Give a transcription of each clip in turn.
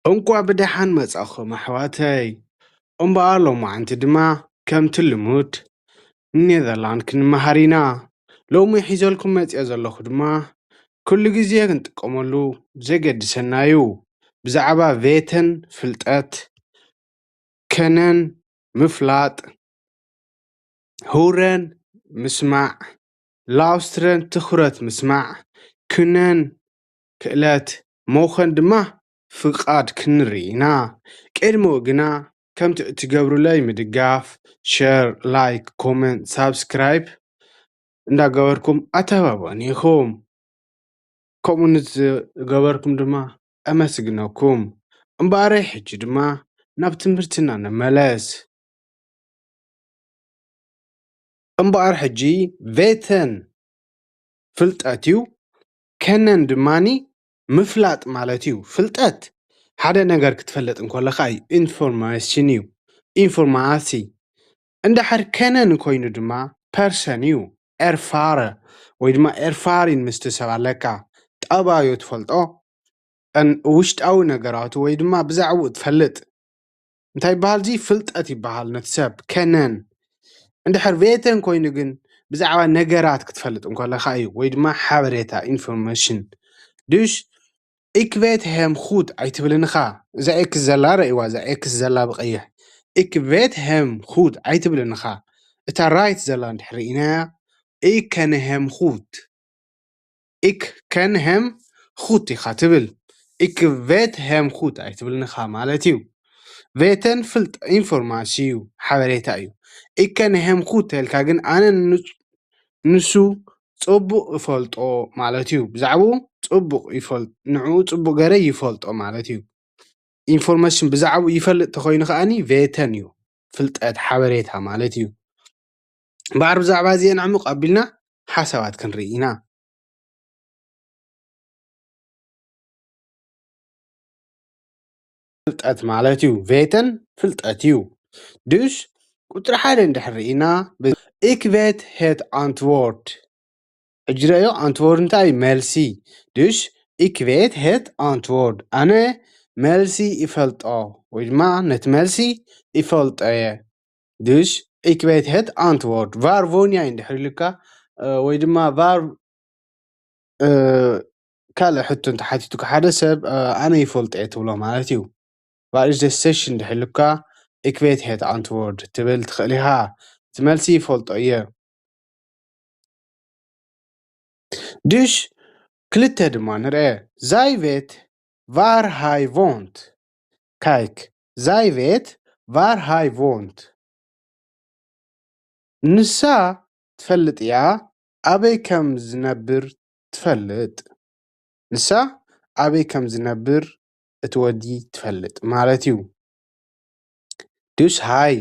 እንቋዕ ብደሓን መጻኹም ኣሕዋተይ። እምበኣር ሎማዓንቲ ድማ ከምቲ ልሙድ ንኔዘርላንድ ክንመሃር ኢና። ሎሚ ሒዘልኩም መጺአ ዘለኹ ድማ ኩሉ ግዜ ክንጥቀመሉ ዘገድሰና እዩ። ብዛዕባ ቬተን ፍልጠት፣ ከነን ምፍላጥ፣ ሁረን ምስማዕ፣ ላውስትረን ትኹረት ምስማዕ፣ ክነን ክእለት፣ ሞኸን ድማ ፍቓድ ክንርኢ ኢና። ቅድሚኡ ግና ከምቲ እትገብሩለይ ምድጋፍ፣ ሸር፣ ላይክ፣ ኮመንት፣ ሳብስክራይብ እንዳገበርኩም ኣተባብዑኒ ኢኹም። ከምኡ ንዝገበርኩም ድማ ኣመስግነኩም። እምበኣረይ ሕጂ ድማ ናብ ትምህርትና ንመለስ። እምበኣር ሕጂ ቬተን ፍልጠት እዩ፣ ከነን ድማኒ ምፍላጥ ማለት እዩ። ፍልጠት ሓደ ነገር ክትፈልጥ እንከለኻ እዩ፣ ኢንፎርሜሽን እዩ፣ ኢንፎርማሲ። እንድሕር ከነን ኮይኑ ድማ ፐርሰን እዩ፣ ኤርፋረ ወይ ድማ ኤርፋሪን ምስቲ ሰብ ኣለካ፣ ጠባዩ ትፈልጦ፣ እን-፣ ውሽጣዊ ነገራቱ ወይ ድማ ብዛዕባኡ ትፈልጥ። እንታይ ይበሃል? እዚ ፍልጠት ይበሃል። ነቲ ሰብ ከነን። እንድሕር ቬተን ኮይኑ ግን ብዛዕባ ነገራት ክትፈልጥ እንከለኻ እዩ፣ ወይ ድማ ሓበሬታ፣ ኢንፎርሜሽን። Dus ik weet hem goed ኣይትብልን ኢኻ። እዛ ኤክስ ዘላ ረእይዋ፣ እዛ ኤክስ ዘላ ብቐይሕ። Ik weet hem goed ኣይትብልን ኢኻ። እታ ራይት ዘላ እንድሕር ርኢናያ፣ ik ken hem goed። Ik ken hem goed ኢኻ ትብል። Ik weet hem goed ኣይትብልን ኢኻ ማለት እዩ። ቬተን ፍልጥ ኢንፎርማሲ እዩ፣ ሓበሬታ እዩ። Ik ken hem goed ተልካ ግን ኣነ ን-፣ ንሱ ጽቡቕ እፈልጦ ማለት እዩ። ብዛዕባኡ ጽቡቕ ይፈል-፣ ንዕኡ ጽቡቕ ገረ ይፈልጦ ማለት እዩ። ኢንፎርሜሽን ብዛዕባኡ ይፈልጥ ተኾይኑ ከኣኒ ቬተን እዩ። ፍልጠት፣ ሓበሬታ ማለት እዩ። እምበኣር ብዛዕባ እዚአን ዕሙቕ ኣቢልና ሓሳባት ክንርኢ ኢና። ፍልጠት ማለት እዩ። ቬተን ፍልጠት እዩ። Dus ቁጽሪ ሓደ እንድሕር ርኢና፣ ብ-፣ ik weet het antwoord። ሕጂ ረእዮ፣ ኣንትወርድ እንታይ እዩ? መልሲ። Dus ik weet het antwoord። ኣነ መልሲ ይፈልጦ፣ ወይ ድማ ነቲ መልሲ ይፈልጦ እየ። Dus ik weet het antwoord። ቫር ቮንያ እዩ እንድሕር ኢሉካ፣ እ፣ ወይ ድማ ቫር፣ እ፣ ካልእ ሕቶ እንተሓቲቱካ ሓደ ሰብ፣ እ፣ ኣነ ይፈልጦ እየ ትብሎ ማለት እዩ። Waar is de sessie እንድሕር ኢሉካ፣ ik weet het antwoord ትብል ትኽእል ኢኻ። እቲ መልሲ ይፈልጦ እየ። Dus ክልተ ድማ ንርአ። Zij weet waar hij woont። Kijk, zij weet waar hij woont. ንሳ ትፈልጥ እያ ኣበይ ከም ዝነብር ትፈልጥ። ንሳ ኣበይ ከም ዝነብር እቲ ወዲ ትፈልጥ ማለት እዩ። Dus hij፣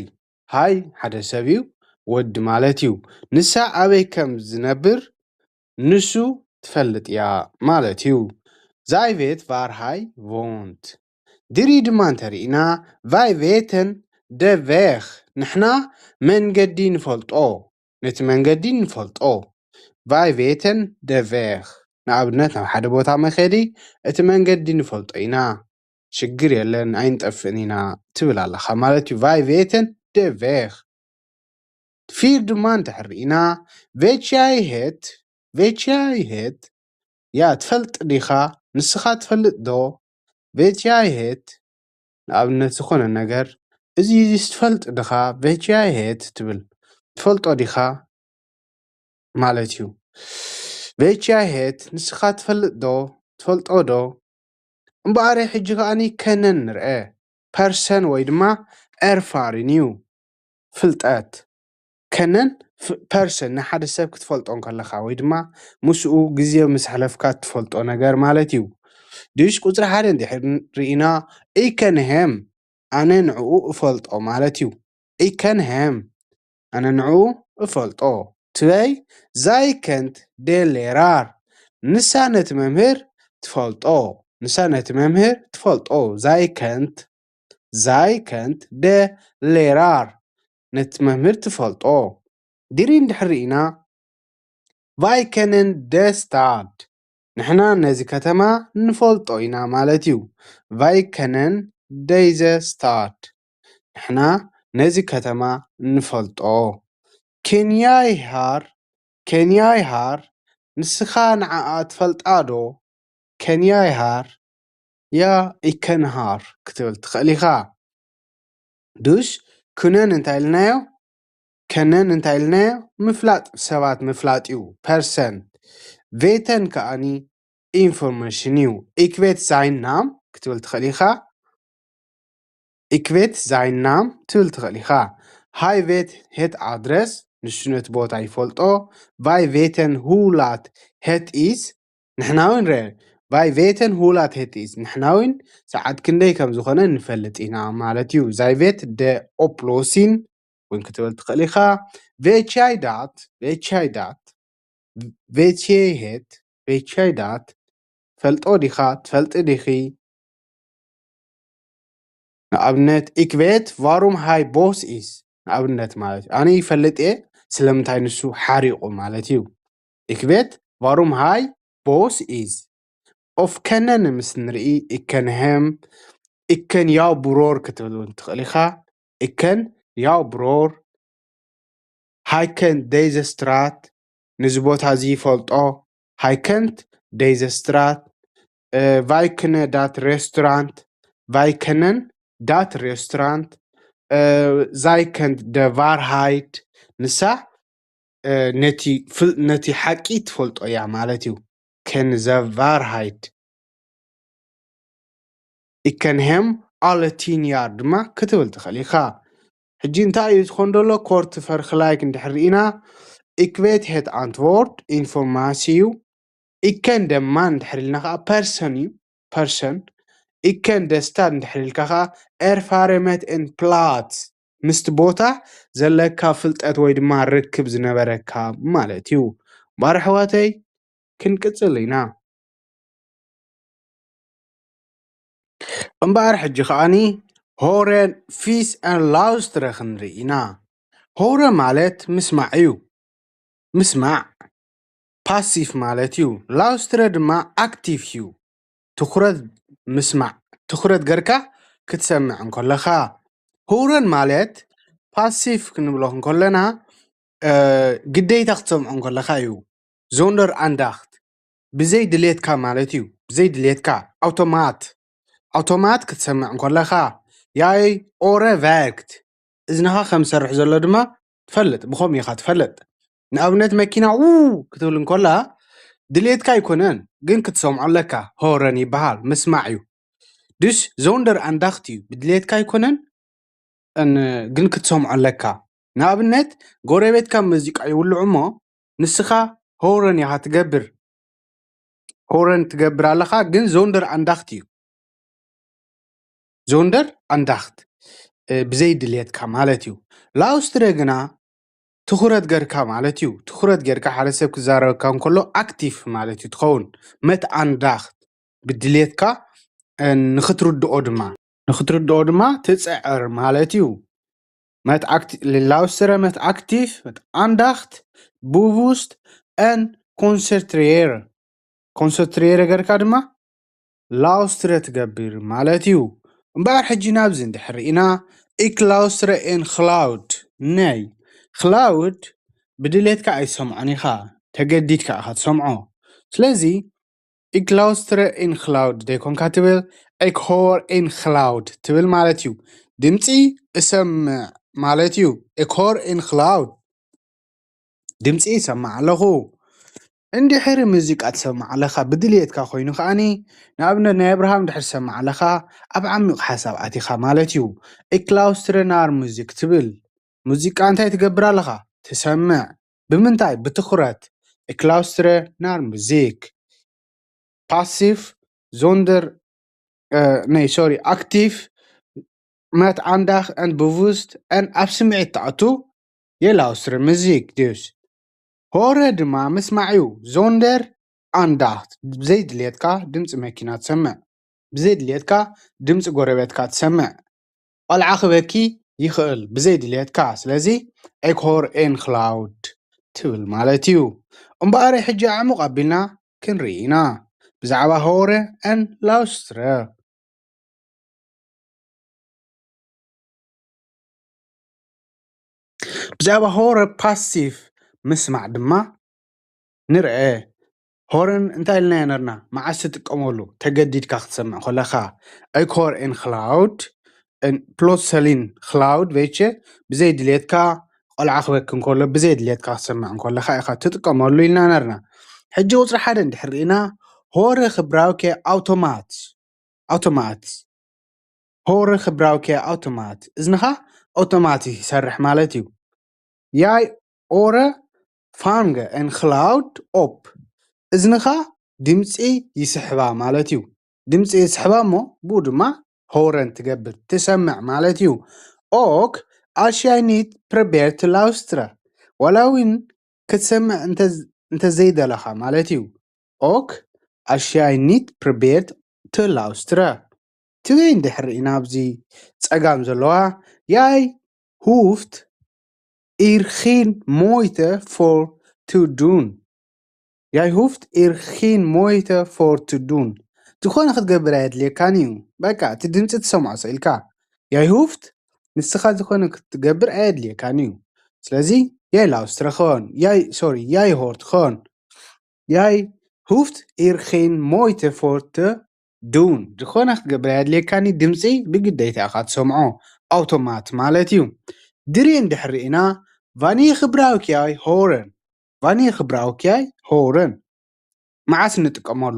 ሃይ ሓደ ሰብ እዩ፣ ወዲ ማለት እዩ። ንሳ ኣበይ ከም ዝነብር ንሱ ትፈልጥ እያ ማለት እዩ። Zij weet waar hij woont። ድሪ ድማ እንተርኢና፣ wij weten de weg፣ ንሕና መንገዲ ንፈልጦ፣ ነቲ መንገዲ ንፈልጦ። Wij weten de weg። ንኣብነት ናብ ሓደ ቦታ መኸዲ እቲ መንገዲ ንፈልጦ ኢና፣ ሽግር የለን ኣይንጠፍእን ኢና ትብል ኣለኻ ማለት እዩ። Wij weten de weg። ፊር ድማ እንድሕር ርኢና፣ weet jij het፣ weet jij het፣ ያ ትፈልጥ ዲኻ፣ ንስኻ ትፈልጥ ዶ? Weet jij het፣ ንኣብነት ዝኾነ ነገር፣ እዚ እዚ ትፈልጥ ዲኻ? Weet jij het ትብል፣ ትፈልጦ ዲኻ ማለት እዩ። Weet jij het፣ ንስኻ ትፈልጥ ዶ? ትፈልጦ ዶ? እምበኣር ሕጂ ከኣኒ ከነን ንርአ። ፐርሰን ወይ ድማ ኤርፋሪን እዩ። ፍልጠት። ከነን ፍ-፣ ፐርሰን ንሓደ ሰብ ክትፈልጦ እንከለኻ ወይ ድማ ምስኡ ግዜ ምስ ኣሕለፍካ ትፈልጦ ነገር ማለት እዩ። Dus ቁጽሪ ሓደ እንድሕር ርኢና፣ ik ken hem፣ ኣነ ንዕኡ እፈልጦ ማለት እዩ። Ik ken hem፣ ኣነ ንዕኡ እፈልጦ። ትበይ፣ zij kent de leraar፣ ንሳ ነቲ መምህር ትፈልጦ። ንሳ ነቲ መምህር ትፈልጦ። Zij kent፣ zij kent de leraar፣ ነቲ መምህር ትፈልጦ። ድሪ እንድሕር ርኢና፣ wij kennen de stad፣ ንሕና ነዚ ከተማ ንፈልጦ ኢና ማለት እዩ። Wi kennen deze Stadt. ንሕና ነዚ ከተማ ንፈልጦ። Ken jij haar? Ken jij haar? ንስኻ ንዓኣ ትፈልጣ ዶ? Ken jij haar? Ja, ik ken haar ክትብል ትኽእል ኢኻ። Dus kennen እንታይ ኢልናዮ? Kennen እንታይ ኢልናዮ? ምፍላጥ፣ ሰባት ምፍላጥ እዩ። Percent። Weten ከኣኒ ኢንፎርሜሽን እዩ። Ik weet zijn naam ክትብል ትኽእል ኢኻ። Ik weet zijn naam ትብል ትኽእል ኢኻ። Hij weet het adres፣ ንሱ ነቲ ቦታ ይፈልጦ። Wij weten hoe laat het is፣ ንሕና እውን ረ Wij weten hoe laat het is፣ ንሕና እውን ሰዓት ክንደይ ከም ዝኾነ ንፈልጥ ኢና ማለት እዩ። Zij weet de oplossing እውን ክትብል ትኽእል ኢኻ። Weet jij dat? Weet jij dat? Weet jij het? Weet jij dat? ፈልጦ ዲኻ? ትፈልጢ ዲኺ? ንኣብነት ik weet waarom hij boos is፣ ንኣብነት ማለት እዩ። ኣነ ይፈልጥ እየ ስለምንታይ ንሱ ሓሪቑ ማለት እዩ። Ik weet waarom hij boos is። Of kennen ምስ ንርኢ ik ken hem፣ ik ken jouw broer ክትብል እውን ትኽእል ኢኻ። Ik ken jouw broer። Hij kent deze straat፣ ነዚ ቦታ እዚ ይፈልጦ። Hij kent deze straat። Wij kennen dat restaurant። Wij kennen dat restaurant። Zij kent de waarheid። ንሳ ነቲ ሓቂ ትፈልጦ እያ ማለት እዩ። Ken de waarheid። Ik ken hem alle tien jaar ድማ ክትብል ትኽእል ኢኻ። ሕጂ እንታይ እዩ ዝኾን ዘሎ? Kort vergelijk እንድሕር ርኢና፣ ik weet het antwoord ኢንፎርማሲ እዩ። Ik ken de man እንድሕር ኢልና ከዓ ፐርሰን እዩ። Persoon። Ik ken de stad እንድሕር ኢልካ ከዓ ervaren met een plaats፣ ምስቲ ቦታ ዘለካ ፍልጠት ወይ ድማ ርክብ ዝነበረካ ማለት እዩ። እምበኣር ኣሕዋተይ ክንቅፅል ኢና። እምበኣር ሕጂ ከዓኒ horen፣ vies and luisteren ክንርኢ ኢና። Horen ማለት ምስማዕ እዩ። ምስማዕ ፓሲቭ ማለት እዩ። Luisteren ድማ ኣክቲቭ እዩ። ትኹረት ምስማዕ፣ ትኹረት ገርካ ክትሰምዕ እንከለኻ። Horen ማለት ፓሲቭ ክንብሎ እንከለና ግዴታ ክትሰምዖ እንከለኻ እዩ። Zonder aandacht፣ ብዘይ ድሌትካ ማለት እዩ። ብዘይ ድሌትካ፣ ኣውቶማት ኣውቶማት ክትሰምዕ እንከለኻ። Jij oor werkt፣ እዝንኻ ከም ዝሰርሕ ዘሎ ድማ ትፈልጥ። ብኸምኡ ኢኻ ትፈልጥ። ንኣብነት መኪና ው ክትብል እንከላ ድሌትካ ኣይኮነን፣ ግን ክትሰምዖ ኣለካ። Horen ይበሃል፣ ምስማዕ እዩ። Dus zonder aandacht እዩ፣ ብድሌትካ ኣይኮነን፣ ግን ክትሰምዖ ኣለካ። ንኣብነት ጎረቤትካ ሙዚቃ ይውልዑ እሞ ንስኻ horen ኢኻ ትገብር። Horen ትገብር ኣለኻ፣ ግን zonder aandacht እዩ። Zonder aandacht፣ ብዘይ ድሌትካ ማለት እዩ። Luisteren ግና ትኹረት ገርካ ማለት እዩ። ትኹረት ገርካ ሓደ ሰብ ክዛረበካ እንከሎ ኣክቲቭ ማለት እዩ ትኸውን። Met aandacht፣ ብድሌትካ ንኽትርድኦ ድማ፣ ንኽትርድኦ ድማ ትፅዕር ማለት እዩ። Luisteren met actief፣ met aandacht፣ bewust and concentreren። Concentreren ገርካ ድማ luisteren ትገብር ማለት እዩ። እምበኣር ሕጂ ናብዚ እንድሕር ርኢና፣ ik luister in geluid፣ ናይ geluid ብድሌትካ ኣይትሰምዖን ኢኻ፣ ተገዲድካ ኢኻ ትሰምዖ። ስለዚ ik luister in geluid ዘይኮንካ ትብል፣ ik hoor in geluid ትብል ማለት እዩ። ድምፂ እሰምዕ ማለት እዩ። Ik hoor in geluid፣ ድምፂ ይሰማዕ ኣለኹ። እንድሕሪ ሙዚቃ ትሰማዕ ኣለኻ፣ ብድልየትካ ኮይኑ ከዓኒ፣ ንኣብነት ናይ ኣብርሃም እንድሕር ትሰማዕ ኣለኻ፣ ኣብ ዓሚቕ ሓሳብ ኣቲኻ ማለት እዩ። Ik luister naar muziek ትብል፣ ሙዚቃ እንታይ ትገብር ኣለኻ? ትሰምዕ። ብምንታይ? ብትኹረት። Ik luister naar muziek። Passief፣ zonder፣ nee, sorry, actief፣ met aandacht en bewust፣ en ኣብ ስምዒት ትኣቱ፣ je luistert muziek dus። Horen ድማ ምስማዕ እዩ። Zonder aandacht፣ ብዘይ ድልየትካ ድምፂ መኪና ትሰምዕ፣ ብዘይ ድልየትካ ድምፂ ጎረቤትካ ትሰምዕ። ቆልዓ ክበኪ ይኽእል ብዘይ ድልየትካ። ስለዚ ik hoor in geluid ትብል ማለት እዩ። እምበኣር ሕጂ ኣዕሙቕ ኣቢልና ክንርኢ ኢና። ብዛዕባ ሆረ and ላውስትረ። ብዛዕባ ሆረ ፓሲቭ ምስማዕ ድማ ንርአ። ሆረን እንታይ ኢልናዮ ነርና? መዓስ ትጥቀመሉ? ተገዲድካ ክትሰምዕ ከለኻ። ኣይኮር ኤን ክላውድ፣ ፕሎትሰሊን ክላውድ፣ ቬቸ፣ ብዘይ ድሌትካ ቆልዓ ክበኪ እንከሎ፣ ብዘይ ድሌትካ ክትሰምዕ እንከለኻ ኢኻ ትጥቀመሉ ኢልና ነርና። ሕጂ ቁጽሪ ሓደ እንድሕር ርኢና፣ ሆረ ክብራውኬ ኣውቶማት፣ ኣውቶማት፣ ሆረ ክብራውኬ ኣውቶማት፣ እዝንኻ ኣውቶማት ይሰርሕ ማለት እዩ። ያይ ኦረ ፋንገ ኤን ክላውድ ኦፕ፣ እዝንኻ ድምፂ ይስሕባ ማለት እዩ። ድምፂ ይስሕባ እሞ ብኡ ድማ ሆረን ትገብር፣ ትሰምዕ ማለት እዩ። ኦክ ኣሽያይኒት ፕረቤርት ላውስትረ፣ ዋላ እውን ክትሰምዕ እንተ-፣ እንተዘይደለኻ ማለት እዩ። ኦክ ኣሽያይኒት ፕረቤርት ት ላውስትረ። ትበይ እንድሕር ኢና ኣብዚ ጸጋም ዘለዋ፣ ያይ ሁፍት ኢርኺን ሞይተ ፎር ቱ ዱን። ያይ ሁፍት ኢርኺን ሞይተ ፎር ቱ ዱን። ዝኾነ ክትገብር ኣየድልየካን እዩ። በቃ፣ እቲ ድምፂ ትሰምዖ ስኢልካ። ያይ ሁፍት፣ ንስኻ ዝኾነ ክትገብር ኣየድልየካን እዩ። ስለዚ፣ ያይ ላውስትረ ኾን፣ ያይ፣ ሶሪ፣ ያይ ሆርት ኾን። ያይ ሁፍት ኢርኺን ሞይተ ፎር ቱ ዱን። ዝኾነ ክትገብር ኣየድልየካን እዩ። ድምፂ ብግዴታ ኢኻ ትሰምዖ። ኣውቶማት ማለት እዩ። ድሪ እንድሕር ርኢና፣ ቫኒ ክብራውኪያይ ሆረን። ቫኒ ክብራውኪያይ ሆረን። መዓስ ንጥቀመሉ?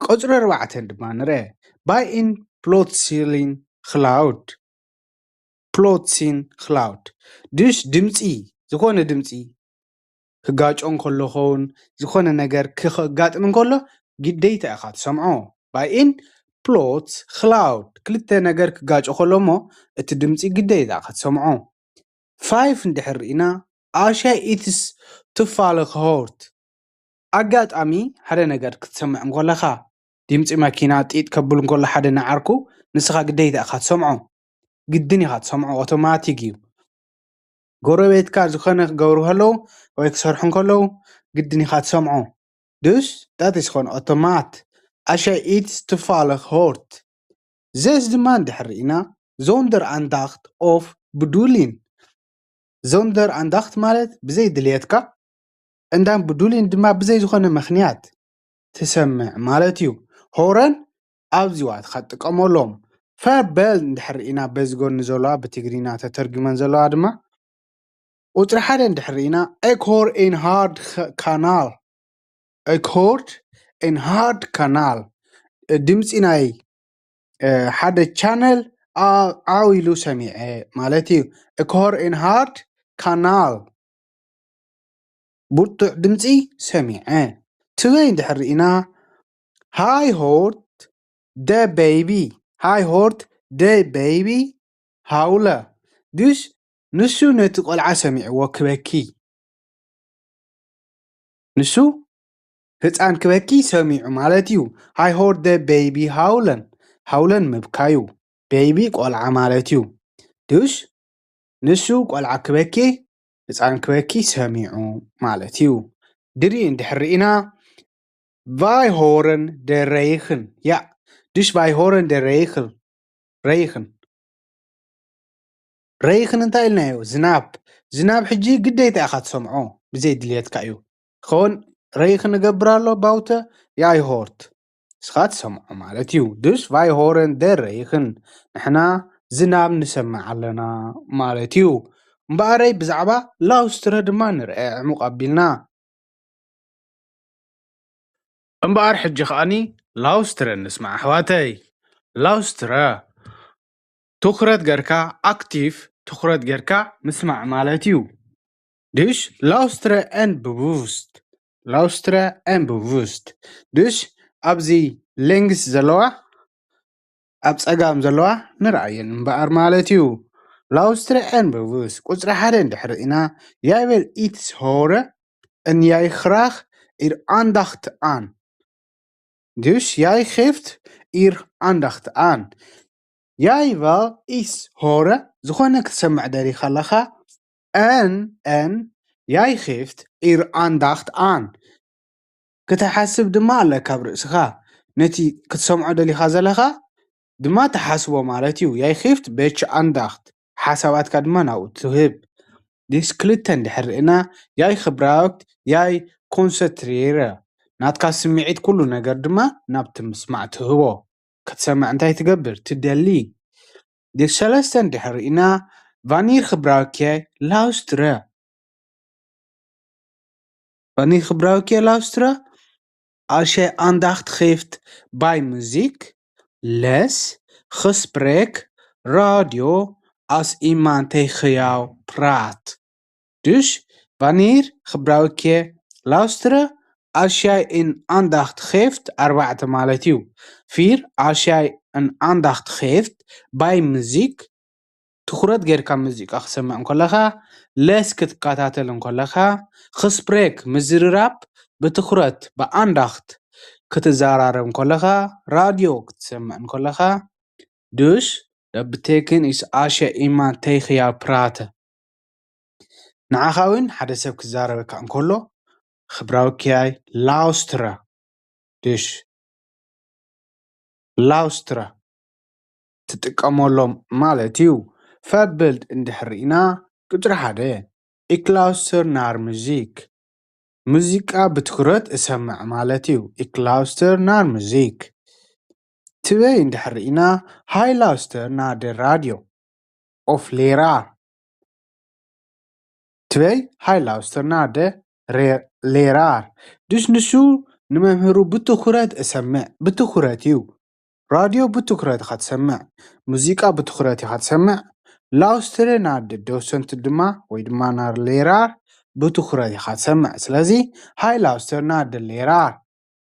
ቁጽሪ ኣርባዕተ ድማ ንርአ። ባይ ኢን ፕሎትሲሊን ክላውድ። ፕሎትሲን ክላውድ። ድሽ ድምጺ፣ ዝኾነ ድምጺ ክጋጮ እንከሎ ኸውን፣ ዝኾነ ነገር ክጋጥም እንከሎ፣ ግዴታ ኢኻ ትሰምዖ። ባይ ኢን ፕሎት ክላውድ። ክልተ ነገር ክጋጮ ከሎ እሞ፣ እቲ ድምጺ ግዴታ ኢኻ ትሰምዖ። ፋይፍ እንድሕር ርኢና፣ ኣሻይ ኢትስ ትፋለ ክሆርት። ኣጋጣሚ ሓደ ነገር ክትሰምዕ እንከለኻ፣ ድምጺ መኪና ጢጥ ከብል እንከሎ ሓደ ንዓርኩ፣ ንስኻ ግዴታ ኢኻ ትሰምዖ። ግድን ኢኻ ትሰምዖ፣ ኣውቶማቲክ እዩ። ጎረቤትካ ዝኾነ ክገብሩ ከለዉ ወይ ክሰርሑ እንከለዉ፣ ግድን ኢኻ ትሰምዖ። Dus, dat is gewoon automaat. Als jij iets toevallig hoort. Zes ድማ እንድሕር ርኢና፣ ዞንደር ኣንዳኽት ኦፍ ብዱሊን። ዞንደር ኣንዳኽት ማለት ብዘይ ድልየትካ፣ እንዳን ብዱሊን ድማ ብዘይ ዝኾነ ምኽንያት ትሰምዕ ማለት እዩ። ሆረን ኣብዚ ዋትኻ ትጥቀመሎም። ፈርበል እንድሕር ርኢና በዚ ጎኒ ዘለዋ ብትግርኛ ተተርጉመን ዘለዋ ድማ፣ ቁጽሪ ሓደ እንድሕር ርኢና፣ ኤኮር ኢን ሃርድ ኸ-፣ ካናል። ኤኮርድ ኢን ሃርድ ካናል። ድምጺ ናይ፣ እ፣ ሓደ ቻነል ኣ-፣ ዓው ኢሉ ሰሚዐ ማለት እዩ። ኤኮር ኢን ሃርድ ካናል። ብርቱዕ ድምጺ ሰሚዐ። ትበይ እንድሕር ርኢና፣ ሃይ ሆርት ደ ቤይቢ፣ ሃይ ሆርት ደ ቤይቢ ሃውለ። ድሽ ንሱ ነቲ ቆልዓ ሰሚዕዎ ክበኪ። ንሱ ህፃን ክበኪ ሰሚዑ ማለት እዩ። ሃይ ሆርት ደ ቤይቢ ሃውለን፣ ሃውለን ምብካዩ። ቤይቢ ቆልዓ ማለት እዩ። ድሽ ንሱ ቆልዓ ክበኪ፣ ህፃን ክበኪ ሰሚዑ ማለት እዩ። ድሪ እንድሕር ርኢና፣ ቫይ ሆረን ደ ረይኽን። ያ፣ ድሽ ቫይ ሆረን ደ ረይኽን። ረይኽን። ረይኽን እንታይ ኢልናዮ? ዝናብ። ዝናብ ሕጂ ግዴታ ኢኻ ትሰምዖ፣ ብዘይ ድልየትካ እዩ። ኸውን ረይኽን እገብር ኣሎ፣ ባውተ፣ ያይ ሆርት። ንስኻ ትሰምዖ ማለት እዩ። Dus, ቫይ ሆረን ደ ረይኽን። ንሕና ዝናብ ንሰምዕ ኣለና ማለት እዩ። እምበኣረይ ብዛዕባ ላውስትረ ድማ ንርአ ዕሙቕ ኣቢልና። እምበኣር ሕጂ ከኣኒ ላውስትረ ንስማዕ ኣሕዋተይ። ላውስትረ ትኹረት ገርካ፣ ኣክቲቭ ትኹረት ገርካ ምስማዕ ማለት እዩ። ድሽ ላውስትረ ኤን ብቡስት፣ ላውስትረ ኤን ብቡስት። ድሽ ኣብዚ ሌንግስ ዘለዋ፣ ኣብ ጸጋም ዘለዋ ንርኣየን እምበኣር ማለት እዩ። ላውስትረ ኤን ብቡስት ቁጽሪ ሓደ እንድሕር ኢና፣ ያይ ዌል ኢትስ ሆረ እን ያይ ኽራኽ ኢር ኣንዳኽት ኣን። ድሽ ያይ ኼፍት ኢር ኣንዳኽት ኣን። ያይ ቫል ኢስ ሆረ፣ ዝኾነ ክትሰምዕ ደሊኻ ኣለኻ። ኤን፣ ኤን፣ ያይ ኼፍት ኢር ኣንዳኽት ኣን። ክትሓስብ ድማ ኣለካ ኣብ ርእስኻ። ነቲ ክትሰምዖ ደሊኻ ዘለኻ ድማ ትሓስቦ ማለት እዩ። Jij geeft een beetje aandacht. ሓሳባትካ ድማ ናብኡ ትህብ። ዲስ ክልተ እንድሕር ርኢና፣ Jij gebruikt, jij concentreren. ናትካ ስምዒት ኩሉ ነገር ድማ ናብቲ ምስማዕ ትህቦ። ክትሰምዕ እንታይ ትገብር? ትደሊ። ዲስ ሰለስተ እንድሕር ርኢና፣ Wanneer gebruik jij luisteren? Wanneer gebruik je luisteren? Als je aandacht geeft bij muziek, les, gesprek, radio, als iemand tegen jou praat. Dus, wanneer gebruik je luisteren? Als jij een aandacht geeft, ኣርባዕተ ማለት እዩ። Vier, als jij een aandacht geeft bij muziek, ትኹረት ጌርካ ሙዚቃ ክሰምዕ እንከለኻ፣ les ክትከታተል እንከለኻ፣ gesprek ምዝርራብ ብትኹረት ብኣንዳኽት ክትዘራረብ እንከለኻ፣ ራድዮ ክትሰምዕ እንከለኻ፣ dus dat betekent is als je iemand tegen jou praat. ንዓኻ እውን ሓደ ሰብ ክዛረበካ እንከሎ፣ gebruik jij luisteren. Dus luisteren ትጥቀመሎም ማለት እዩ። Voorbeeld እንድሕር ርኢና፣ ቁፅሪ ሓደ፣ Ik luister naar muziek. ሙዚቃ ብትኹረት እሰምዕ ማለት እዩ። Ik luister naar muziek. ትበይ እንድሕር ርኢና፣ Hij luistert naar de radio. Of leraar. ትበይ፣ Hij luistert naar de re-, leraar. Dus ንሱ ንመምህሩ ብትኹረት እሰምዕ፣ ብትኹረት እዩ። ራድዮ ብትኹረት ኢኻ ትሰምዕ፣ ሙዚቃ ብትኹረት ኢኻ ትሰምዕ። Luisteren naar de docent ድማ ወይ ድማ naar leraar ብትኹረት ኢኻ ትሰምዕ። ስለዚ፣ Hij luistert naar de leraar.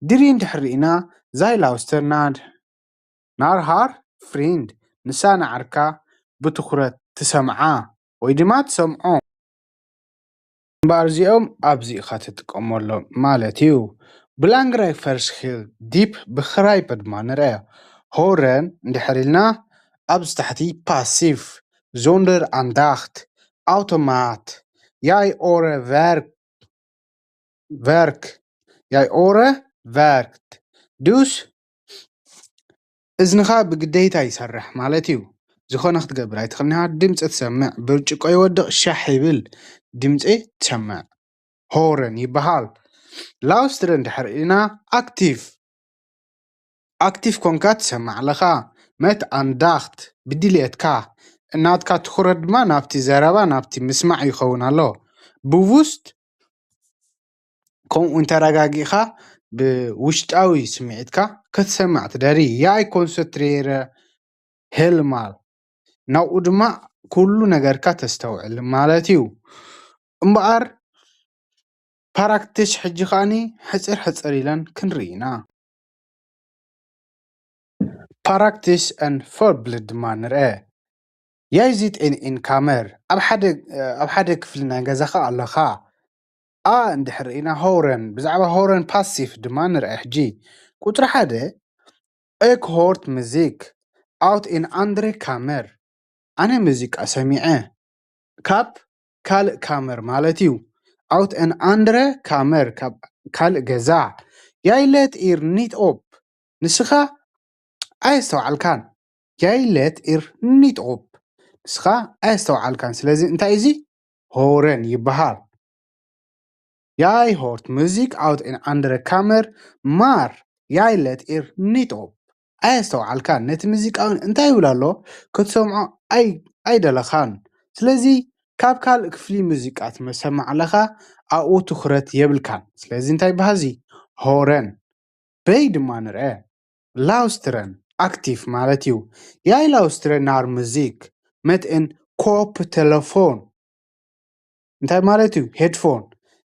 ድሪ እንድሕር ርኢና፣ Zij luistert naar, naar haar vriend. ንሳ ንዓርካ ብትኹረት ትሰምዓ ወይ ድማ ትሰምዖ። እምበኣር እዚኦም ኣብዚ ኢኻ ትጥቀመሎም ማለት እዩ። Belangrijk verschil, diep begrijpen ድማ ንርአ። Horen እንድሕር ኢልና ኣብዚ ታሕቲ passief, zonder aandacht, automaat, Jij oren werk, werk, Jij oren werkt. Dus እዝንኻ ብግዴታ ይሰርሕ ማለት እዩ። ዝኾነ ክትገብር ኣይትኽእልን ኢኻ። ድምፂ ትሰምዕ፣ ብርጭቆ ይወድቕ፣ ሻሕ ይብል፣ ድምፂ ትሰምዕ። Horen ይበሃል። Luisteren እንድሕር ኢልና፣ actief፣ actief ኮንካ ትሰምዕ ኣለኻ። Met aandacht፣ ብድልየትካ፣ ናትካ ትኹረት ድማ ናብቲ ዘረባ፣ ናብቲ ምስማዕ ይኸውን ኣሎ። Bewust፣ ከምኡ እውን ተረጋጊእኻ ብውሽጣዊ ስምዒትካ ክትሰምዕ ትደሊ። Jij concentreert helemaal፣ ናብኡ ድማ ኩሉ ነገርካ ተስተውዕል ማለት እዩ። እምበኣር፣ ፓራክቲስ ሕጂ ከኣኒ ሕፅር ሕፅር ኢለን ክንርኢ ኢና። Praktisch en voorbeeld ድማ ንርአ። Jij zit in een kamer፣ ኣብ ሓደ፣ ኣብ ሓደ ክፍሊ ናይ ገዛኻ ኣለኻ። A እንድሕር ርኢና፣ horen፣ ብዛዕባ horen passief ድማ ንርአ ሕጂ። ቁፅሪ ሓደ፣ Ik hoort muziek uit een andere kamer. ኣነ ሙዚቃ ሰሚዐ ካብ ካልእ ካመር ማለት እዩ። Uit een andere kamer፣ ካብ ካልእ ገዛ። Jij let hier niet op. ንስኻ ኣየስተውዓልካን። Jij let hier niet op. ንስኻ ኣየስተውዓልካን። ስለዚ እንታይ እዚ? Horen ይበሃል። Jij hoort muziek uit een andere kamer, maar jij let hier niet op. ኣየስተውዓልካን። ነቲ ሙዚቃ እውን እንታይ ይብል ኣሎ? ክትሰምዖ ኣይ-፣ ኣይደለኻን። ስለዚ ካብ ካልእ ክፍሊ ሙዚቃ ትሰምዕ ኣለኻ፣ ኣብኡ ትኹረት የብልካን። ስለዚ እንታይ ይበሃል እዚ? Horen። በይ ድማ ንርአ። Luisteren፣ actief ማለት እዩ። Jij luistert naar muziek met een koptelefoon. እንታይ ማለት እዩ? Headphone።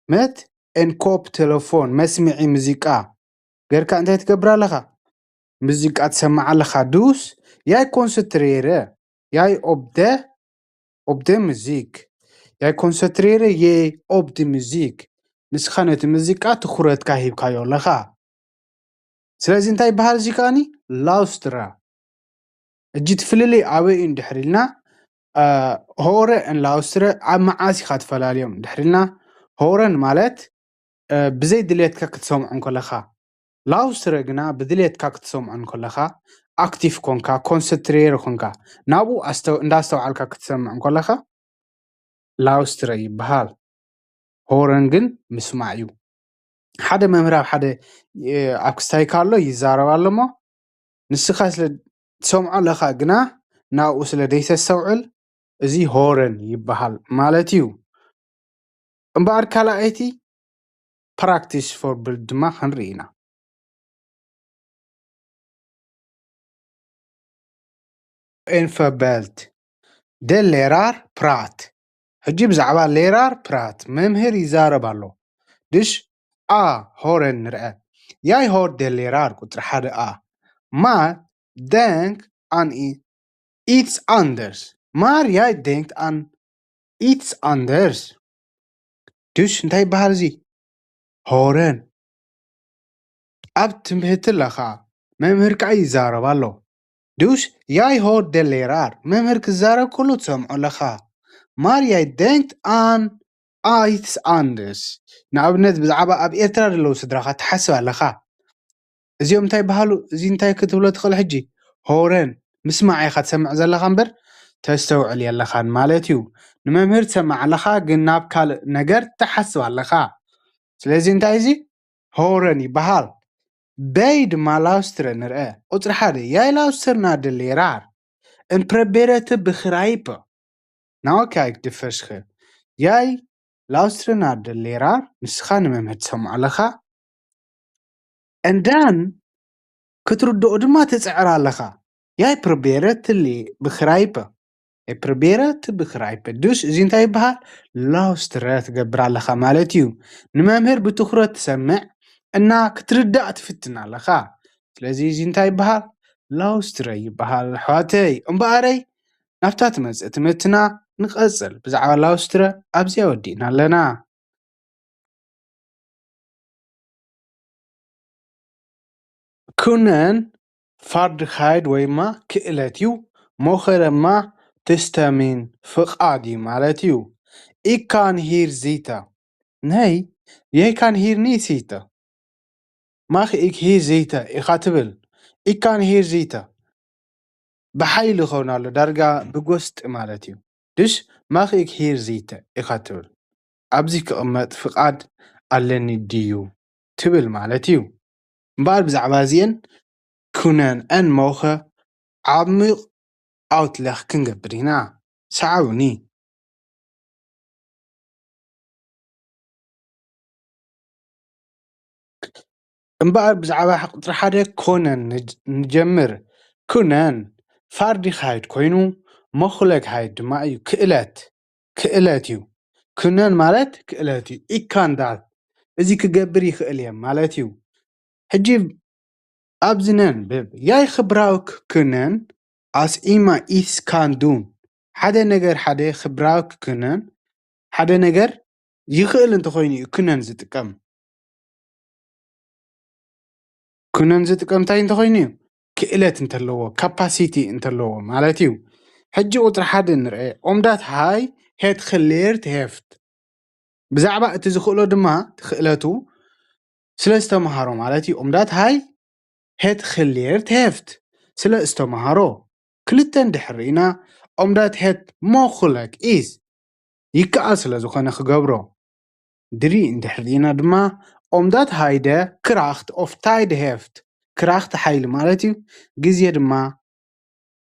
Met een koptelefoon፣ መስምዒ ሙዚቃ ጌርካ እንታይ ትገብር ኣለኻ? ሙዚቃ ትሰምዕ ኣለኻ። Dus jij concentreert je op de, op de muziek. Jij concentreert je op de muziek. ንስኻ ነቲ ሙዚቃ ትኹረትካ ሂብካዮ ኣለኻ። ስለዚ እንታይ ይበሃል እዚ ከኣኒ? Luisteren። ሕጂ እቲ ፍልልይ ኣበይ እዩ እንድሕር ኢልና፣ አ፣ horen and luisteren ኣብ መዓስ ኢኻ ትፈላልዮም እንድሕር ኢልና፣ horen ማለት ብዘይ ድሌትካ ክትሰምዖ እንከለኻ፣ ላውስትረ ግና ብድሌትካ ክትሰምዖ እንከለኻ፣ ኣክቲቭ ኮንካ፣ ኮንሰንትሬር ኮንካ፣ ናብኡ ኣስተው-፣ እንዳስተውዓልካ ክትሰምዖ እንከለኻ፣ ላውስትረ ይበሃል። ሆረን ግን ምስማዕ እዩ። ሓደ መምህር ኣብ ሓደ፣ እ፣ ኣብ ክስታይ ካሎ ይዛረብ ኣሎ እሞ፣ ንስኻ ስለ ትሰምዖ ኣለኻ፣ ግና ናብኡ ስለ ዘይተስተውዕል፣ እዚ ሆረን ይበሃል ማለት እዩ። እምበኣር ካልኣይቲ ፕራክቲስ ፎር ብልድ ድማ ክንርኢ ኢና። ኤንፈበልት ደ ሌራር ፕራት። ሕጂ ብዛዕባ ሌራር ፕራት መምህር ይዛረብ ኣሎ። ድሽ ኣ ሆረን ንርአ። ያይ ሆር ደ ሌራር ቁጽሪ ሓደ ኣ። ማር ደንክ ኣን ኢ-፣ ኢትስ ኣንደርስ። ማር ያይ ደንክት ኣን ኢትስ ኣንደርስ። ድሽ እንታይ ይበሃል እዚ? ሆረን። ኣብ ትምህርቲ ኣለኻ፣ መምህር ከኣ ይዛረብ ኣሎ። ድሽ ያይ ሆር ደ ሌራር፣ መምህር ክዛረብ ከሎ ትሰምዖ ኣለኻ። ማር ያይ ደንክት ኣን ኢትስ ኣንደርስ። ንኣብነት ብዛዕባ ኣብ ኤርትራ ዘለዉ ስድራኻ ትሓስብ ኣለኻ። እዚኦም እንታይ ይበሃሉ? እዚ እንታይ ክትብሎ ትኽእል ሕጂ? ሆረን ምስማዕ ኢኻ ትሰምዕ ዘለኻ እምበር ተስተውዕል የለኻን ማለት እዩ። ንመምህር ትሰምዕ ኣለኻ፣ ግን ናብ ካልእ ነገር ትሓስብ ኣለኻ። ስለዚ እንታይ እዚ? ሆረን ይበሃል። በይ ድማ ላውስትረ ንርአ። ቁጽሪ ሓደ፣ ያይ ላውስተር ና ደ ሌራር። En probeerde te begrijpen. Nou kijk de verschil. ያይ ላውስትረ ና ደ ሌራር፣ ንስኻ ንመምህር ትሰምዖ ኣለኻ። En dan ክትርድኦ ድማ ትጽዕር ኣለኻ። ያይ ፕሮቤረ ትሊ ብኽራይፐ። ያይ ፕሮቤረ ትብኽራይፐ። ዱስ እዚ እንታይ ይበሃል? ላውስትረ ትገብር ኣለኻ ማለት እዩ። ንመምህር ብትኹረት ትሰምዕ እና ክትርዳእ ትፍትን ኣለኻ። ስለዚ እዚ እንታይ ይበሃል? ላውስትረ ይበሃል ኣሕዋተይ። እምበኣረይ ናብታ ትመጽእ ትምህርትና ንቐጽል። ብዛዕባ ላውስትረ ኣብዚኣ ወዲእና ኣለና። ኩነን ፋርድኻይድ ወይማ ክእለት እዩ። ሞኸረማ ትስተሚን ፍቓድ እዩ ማለት እዩ። ኢካን ሂር ዚተ። ነይ፣ የይካን ሂር ኒ ሲተ። ማኽ ኢክ ሂር ዚተ ኢኻ ትብል። ኢካን ሂር ዚተ። ብሓይሊ ኸውን ኣሎ፣ ዳርጋ ብጎስጢ ማለት እዩ። ድሽ ማኽ ኢክ ሂር ዚተ ኢኻ ትብል። ኣብዚ ክቕመጥ ፍቓድ ኣለኒ ድዩ ትብል ማለት እዩ። እምበኣር ብዛዕባ እዚአን ኩነን ን ሞኸ ዓሚቕ ኣውትለኽ ክንገብር ኢና። ሰዓቡኒ። እምበኣር ብዛዕባ ቁጽሪ ሓደ ኮነን ንጅ-፣ ንጀምር። ኩነን ፋርዲኻይድ ኮይኑ፣ መኹለግሃይድ ድማ እዩ። ክእለት፣ ክእለት እዩ። ኩነን ማለት ክእለት እዩ። ኢካንዳት፣ እዚ ክገብር ይኽእል እየ ማለት እዩ። ሕጂ ኣብዚ ነንብብ። ያይ ክብራውክ ኩነን ኣስ ኢማ ኢትስ ካን ዱን። ሓደ ነገር ሓደ ክብራውክ ኩነን፣ ሓደ ነገር ይኽእል እንተኾይኑ እዩ ኩነን ዝጥቀም። ኩነን ዝጥቀም እንታይ እንተኾይኑ እዩ? ክእለት እንተለዎ፣ ካፓሲቲ እንተለዎ ማለት እዩ። ሕጂ ቁጽሪ ሓደ ንርአ። ኦምዳት ሃይ ሄት ክሌርት ሄፍት። ብዛዕባ እቲ ዝኽእሎ ድማ፣ ክእለቱ ስለ ዝተምሃሮ ማለት እዩ። ኦምዳት ሃይ ሄት ክሌርት ሄፍት። ስለ ዝተምሃሮ። ክልተ እንድሕር ርኢና፣ ኦምዳት ሄት ሞኹለክ ኢዝ። ይከኣል ስለ ዝኾነ ክገብሮ። ድሪ እንድሕር ርኢና ድማ፣ ኦምዳት ሃይደ ክራኽት ኦፍ ታይድ ሄፍት። ክራኽት ሓይሊ ማለት እዩ። ግዜ ድማ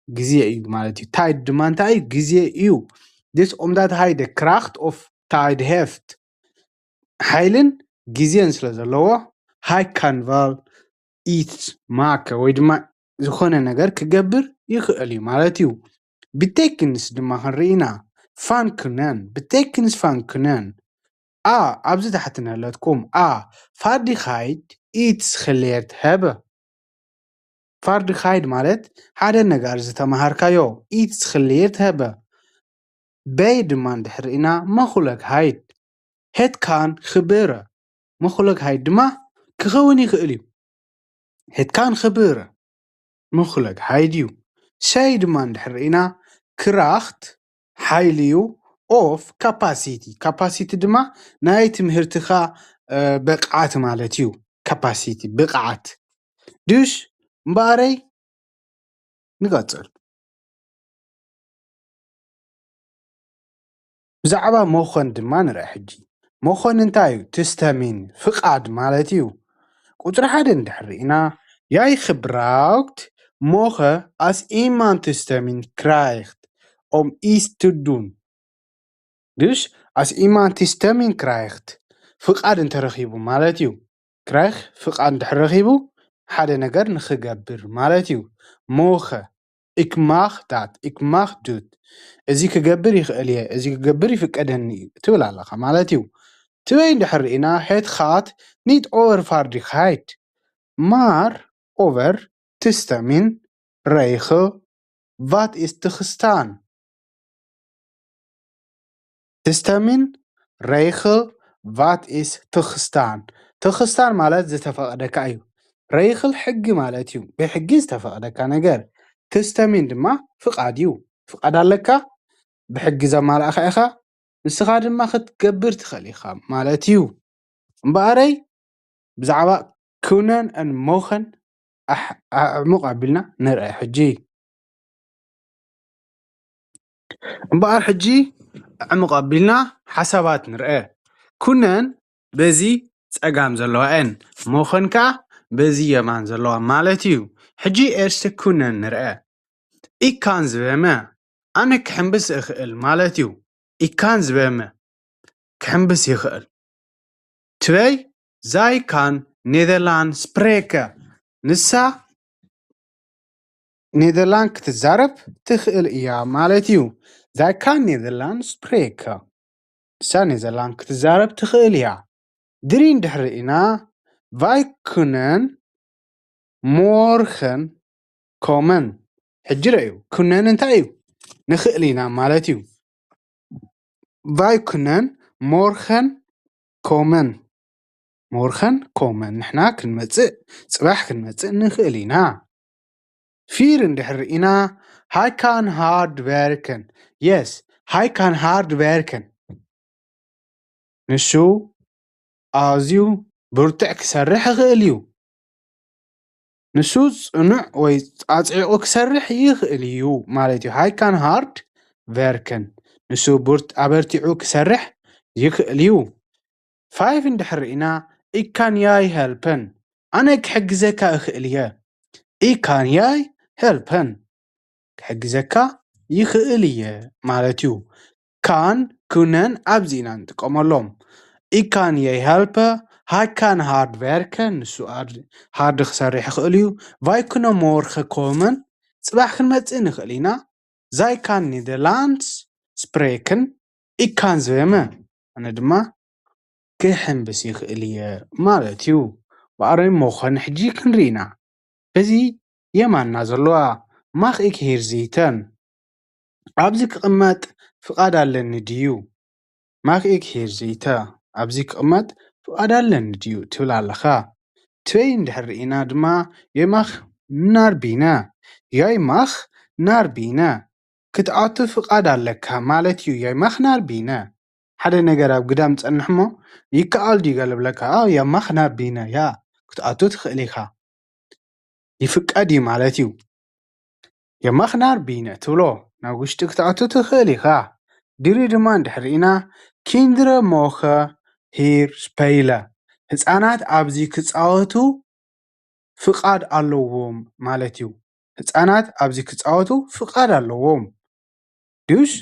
ግዜ እዩ ማለት እዩ። ታይድ ድማ እንታይ እዩ? ግዜ እዩ። ድስ ኦምዳት ሃይደ ክራኽት ኦፍ ታይድ ሄፍት። ሓይልን ግዜን ስለ ዘለዎ፣ ሃይ ካንቫል ኢትስ ማከ ወይ ድማ ዝኾነ ነገር ክገብር ይኽእል እዩ ማለት እዩ። ብቴክንስ ድማ ክንርኢ ኢና። ፋንክነን፣ ብቴክንስ ፋንክነን። ኣ፣ ኣብዚ ታሕቲ ነለትኩም። ኣ፣ ፋርዲኻይድ ኢትስ ክሌርት ሀበ። ፋርዲኻይድ ማለት ሓደ ነገር ዝተምሃርካዮ፣ ኢትስ ክሌርት ሀበ። በይ ድማ እንድሕር ርኢና፣ መኹለግሃይድ። ሄት ካን ክብረ። መኹለግሃይድ ድማ ክኸውን ይኽእል እዩ። ሄት ካን ክብረ። መኹለግሃይድ እዩ። ሰይ ድማ እንድሕር ርኢና፣ ክራኽት ሓይሊ እዩ፣ ኦፍ ካፓሲቲ። ካፓሲቲ ድማ ናይ ትምህርትኻ ብቕዓት ማለት እዩ። ካፓሲቲ፣ ብቕዓት። ድዩስ እምበኣረይ? ንቐጽል። ብዛዕባ ሞኸን ድማ ንርአ ሕጂ። ሞኸን እንታይ እዩ? ትስተሚን፣ ፍቓድ ማለት እዩ። ቁጽሪ ሓደ እንድሕር ርኢና፣ ያይ ክብራውክት ሞኸ ኣስ ኢማን ትስተሚን ክራይክት ኦም ኢስ ትዱን። ድሽ ኣስ ኢማን ትስተሚን ክራይክት፣ ፍቓድ እንተረኺቡ ማለት እዩ። ክራይክ ፍቓድ እንድሕር ረኺቡ ሓደ ነገር ንኽገብር ማለት እዩ። ሞኸ፣ ኢክ ማኽ ዳት፣ ኢክ ማኽ ዱት፣ እዚ ክገብር ይኽእል እየ፣ እዚ ክገብር ይፍቀደኒ እዩ ትብል ኣለኻ ማለት እዩ። ትበይ እንድሕር ርኢና፣ ሄት ኻት ኒት ኦቨር ፋርዲኻይት ማር ኦቨር ትስተሚን ረይኽ ቫት ኢስ ትኽስታን። ትስተሚን ረይኽል ቫት ኢስ ትኽስታን። ትኽስታን ማለት ዝተፈቐደካ እዩ። ረይኽል ሕጊ ማለት እዩ። ብሕጊ ዝተፈቐደካ ነገር። ትስተሚን ድማ ፍቓድ እዩ። ፍቓድ ኣለካ፣ ብሕጊ ዘማላእኻ ኢኻ፣ ንስኻ ድማ ክትገብር ትኽእል ኢኻ ማለት እዩ። እምበኣረይ ብዛዕባ ኩነን ን ሞኸን ኣሕ-፣ ኣዕሙቕ ኣቢልና ንርአ ሕጂ። እምበኣር ሕጂ ኣዕሙቕ ኣቢልና ሓሳባት ንርአ። ኩነን በዚ ጸጋም ዘለዋ እየን፣ ሞኸን ከኣ በዚ የማን ዘለዋ ማለት እዩ። ሕጂ ኤርስተ ኩነን ንርአ። ኢካን ዝበመ፣ ኣነ ክሕምብስ እኽእል ማለት እዩ። ኢካን ዝበመ፣ ክሕምብስ ይኽእል። ትበይ ዛይ ካን ኔደርላንድ ስፕሬከ፣ ንሳ ኔደርላንድ ክትዛረብ ትኽእል እያ ማለት እዩ። ዛይ ካን ኔደርላንድ ስፕሬከ፣ ንሳ ኔደርላንድ ክትዛረብ ትኽእል እያ። ድሪ እንድሕር ርኢና፣ ቫይ ኩነን ሞርኸን ኮመን። ሕጂ ረእዩ፣ ኩነን እንታይ እዩ? ንኽእል ኢና ማለት እዩ። ቫይ ኩነን ሞርኸን ኮመን። ሞርኸን ኮመን፣ ንሕና ክንመጽእ፣ ጽባሕ ክንመጽእ ንኽእል ኢና። ፊር እንድሕር ርኢና፣ ሃይ ካን ሃርድ ቨርከን። የስ፣ ሃይ ካን ሃርድ ቨርከን። ንሱ ኣዝዩ ብርቱዕ ክሰርሕ ይኽእል እዩ። ንሱ ጽኑዕ ወይ ኣጽዒቑ ክሰርሕ ይኽእል እዩ ማለት እዩ። ሃይ ካን ሃርድ ቨርከን። ንሱ ብርት-፣ ኣበርቲዑ ክሰርሕ ይኽእል እዩ። ፋይቭ እንድሕር ርኢና፣ ኢካን ያይ ሄልፐን። ኣነ ክሕግዘካ እኽእል እየ። ኢካን ያይ ሄልፐን። ክሕግዘካ ይኽእል እየ ማለት እዩ። ካን ኩነን ኣብዚ ኢና ንጥቀመሎም። ኢካን የይ ሄልፐ፣ ሃይ ካን ሃርድ ቨርከ፣ ንሱ ኣር-፣ ሃርድ ክሰርሕ ይኽእል እዩ። ቫይ ኩነ ሞርኸ ኮመን፣ ጽባሕ ክንመጽእ ንኽእል ኢና። ዛይ ካን ኔደርላንድስ ስፕሬክን፣ ኢካን ዝበመ፣ ኣነ ድማ ክሕምብስ ይኽእል እየ ማለት እዩ። ብኣረይ ሞኸን ሕጂ ክንርኢና። በዚ የማንና ዘለዋ ማኽ ኢክ ሂር ዚተን። ኣብዚ ክቕመጥ ፍቓድ ኣለኒ ድዩ? ማኽ ኢክ ሂር ዚተ። ኣብዚ ክቕመጥ ፍቓድ ኣለኒ ድዩ? ትብል ኣለኻ። ትበይ እንድሕር ርኢና ድማ፣ የማኽ ናርቢነ። ያይ ማኽ ናርቢነ። ክትኣቱ ፍቓድ ኣለካ ማለት እዩ። ያይ ማኽ ናርቢነ። ሓደ ነገር ኣብ ግዳም ጸንሕ እሞ፣ ይከኣል ድዩ ገለ ብለካ፣ ኣው፣ ያይ ማኽ ናርቢነ፣ ያ፣ ክትኣቱ ትኽእል ኢኻ። ይፍቀድ እዩ ማለት እዩ። የማኽ ናርቢነ ትብሎ፣ ናብ ውሽጢ ክትኣቱ ትኽእል ኢኻ። ድሪ ድማ እንድሕር ርኢና፣ ኪንድረ ሞኸ ሂር ስፐይለ፣ ህጻናት ኣብዚ ክጻወቱ ፍቓድ ኣለዎም ማለት እዩ። ህጻናት ኣብዚ ክጻወቱ ፍቓድ ኣለዎም። ድዩስ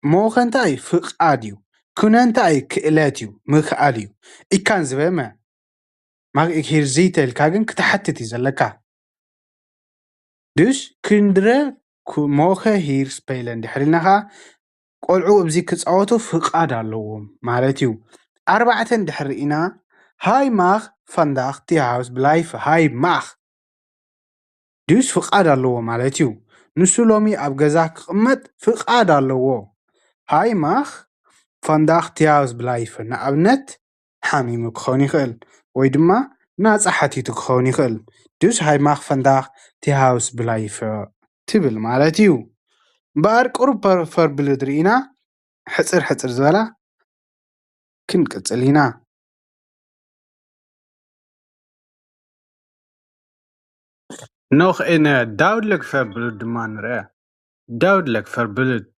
ሞኸ እንታይ እዩ? ፍቓድ እዩ። ኩነ እንታይ እዩ? ክእለት እዩ፣ ምኽኣል እዩ። ኢካን ዝበመ ማክ ኢክ ሂር ዚተ ኢልካ ግን ክትሓትት እዩ ዘለካ። ድዩስ ክንድረ ኩ-፣ ሞኸ ሂር ስፐይለ እንድሕር ኢልና ኸዓ ቆልዑ ኣብዚ ክጻወቱ ፍቓድ ኣለዎም ማለት እዩ። ኣርባዕተ እንድሕር ኢና፣ ሃይ ማኽ ፋንዳኽ ቲ ሃውስ ብላይፍ ሃይ ማኽ ድዩስ ፍቓድ ኣለዎ ማለት እዩ። ንሱ ሎሚ ኣብ ገዛ ክቕመጥ ፍቓድ ኣለዎ። ሃይ ማኽ ፋንዳኽ ቲ ሃውስ ብላይፍ፣ ንኣብነት ሓሚሙ ክኸውን ይኽእል፣ ወይ ድማ ናጻ ሓቲቱ ክኸውን ይኽእል። ድዩስ ሃይ ማኽ ፋንዳኽ ቲ ሃውስ ብላይፍ ትብል ማለት እዩ። እምበኣር ቁሩብ ፐ-፣ ፐርብልድ ርኢና ሕጽር ሕጽር ዝበላ ክንቅጽል ኢና። Noch eine deutlich verblutet Mann. Deutlich verblutet.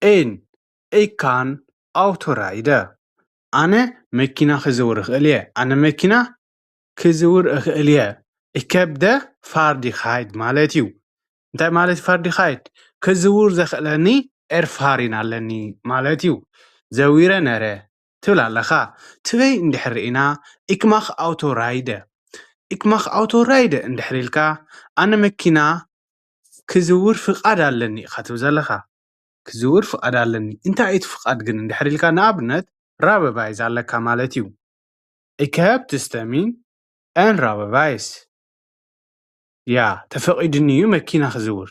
Ein, ich kann Auto rijden. ኣነ መኪና ክዝውር እኽእል እየ። ኣነ መኪና ክዝውር እኽእል እየ። Ich habe Fahrdichheit ማለት እዩ። እንታይ ማለት Fahrdichheit? ክዝውር ዘኽእለኒ Erfahrung ኣለኒ ማለት እዩ። ዘዊረ ነረ ትብል ኣለኻ። ትበይ እንድሕር ርኢና፣ ich mache Autoreide። Ich mache Autoreide እንድሕር ኢልካ፣ ኣነ መኪና ክዝውር ፍቓድ ኣለኒ ኢኻ ትብል ዘለኻ። ክዝውር ፍቓድ ኣለኒ። እንታይ እዩ እቲ ፍቓድ ግን እንድሕር ኢልካ፣ ንኣብነት ራበባይዝ ኣለካ ማለት እዩ። Ich habe Testament en ራበባይስ። ያ፣ ተፈቒድኒ እዩ መኪና ክዝውር።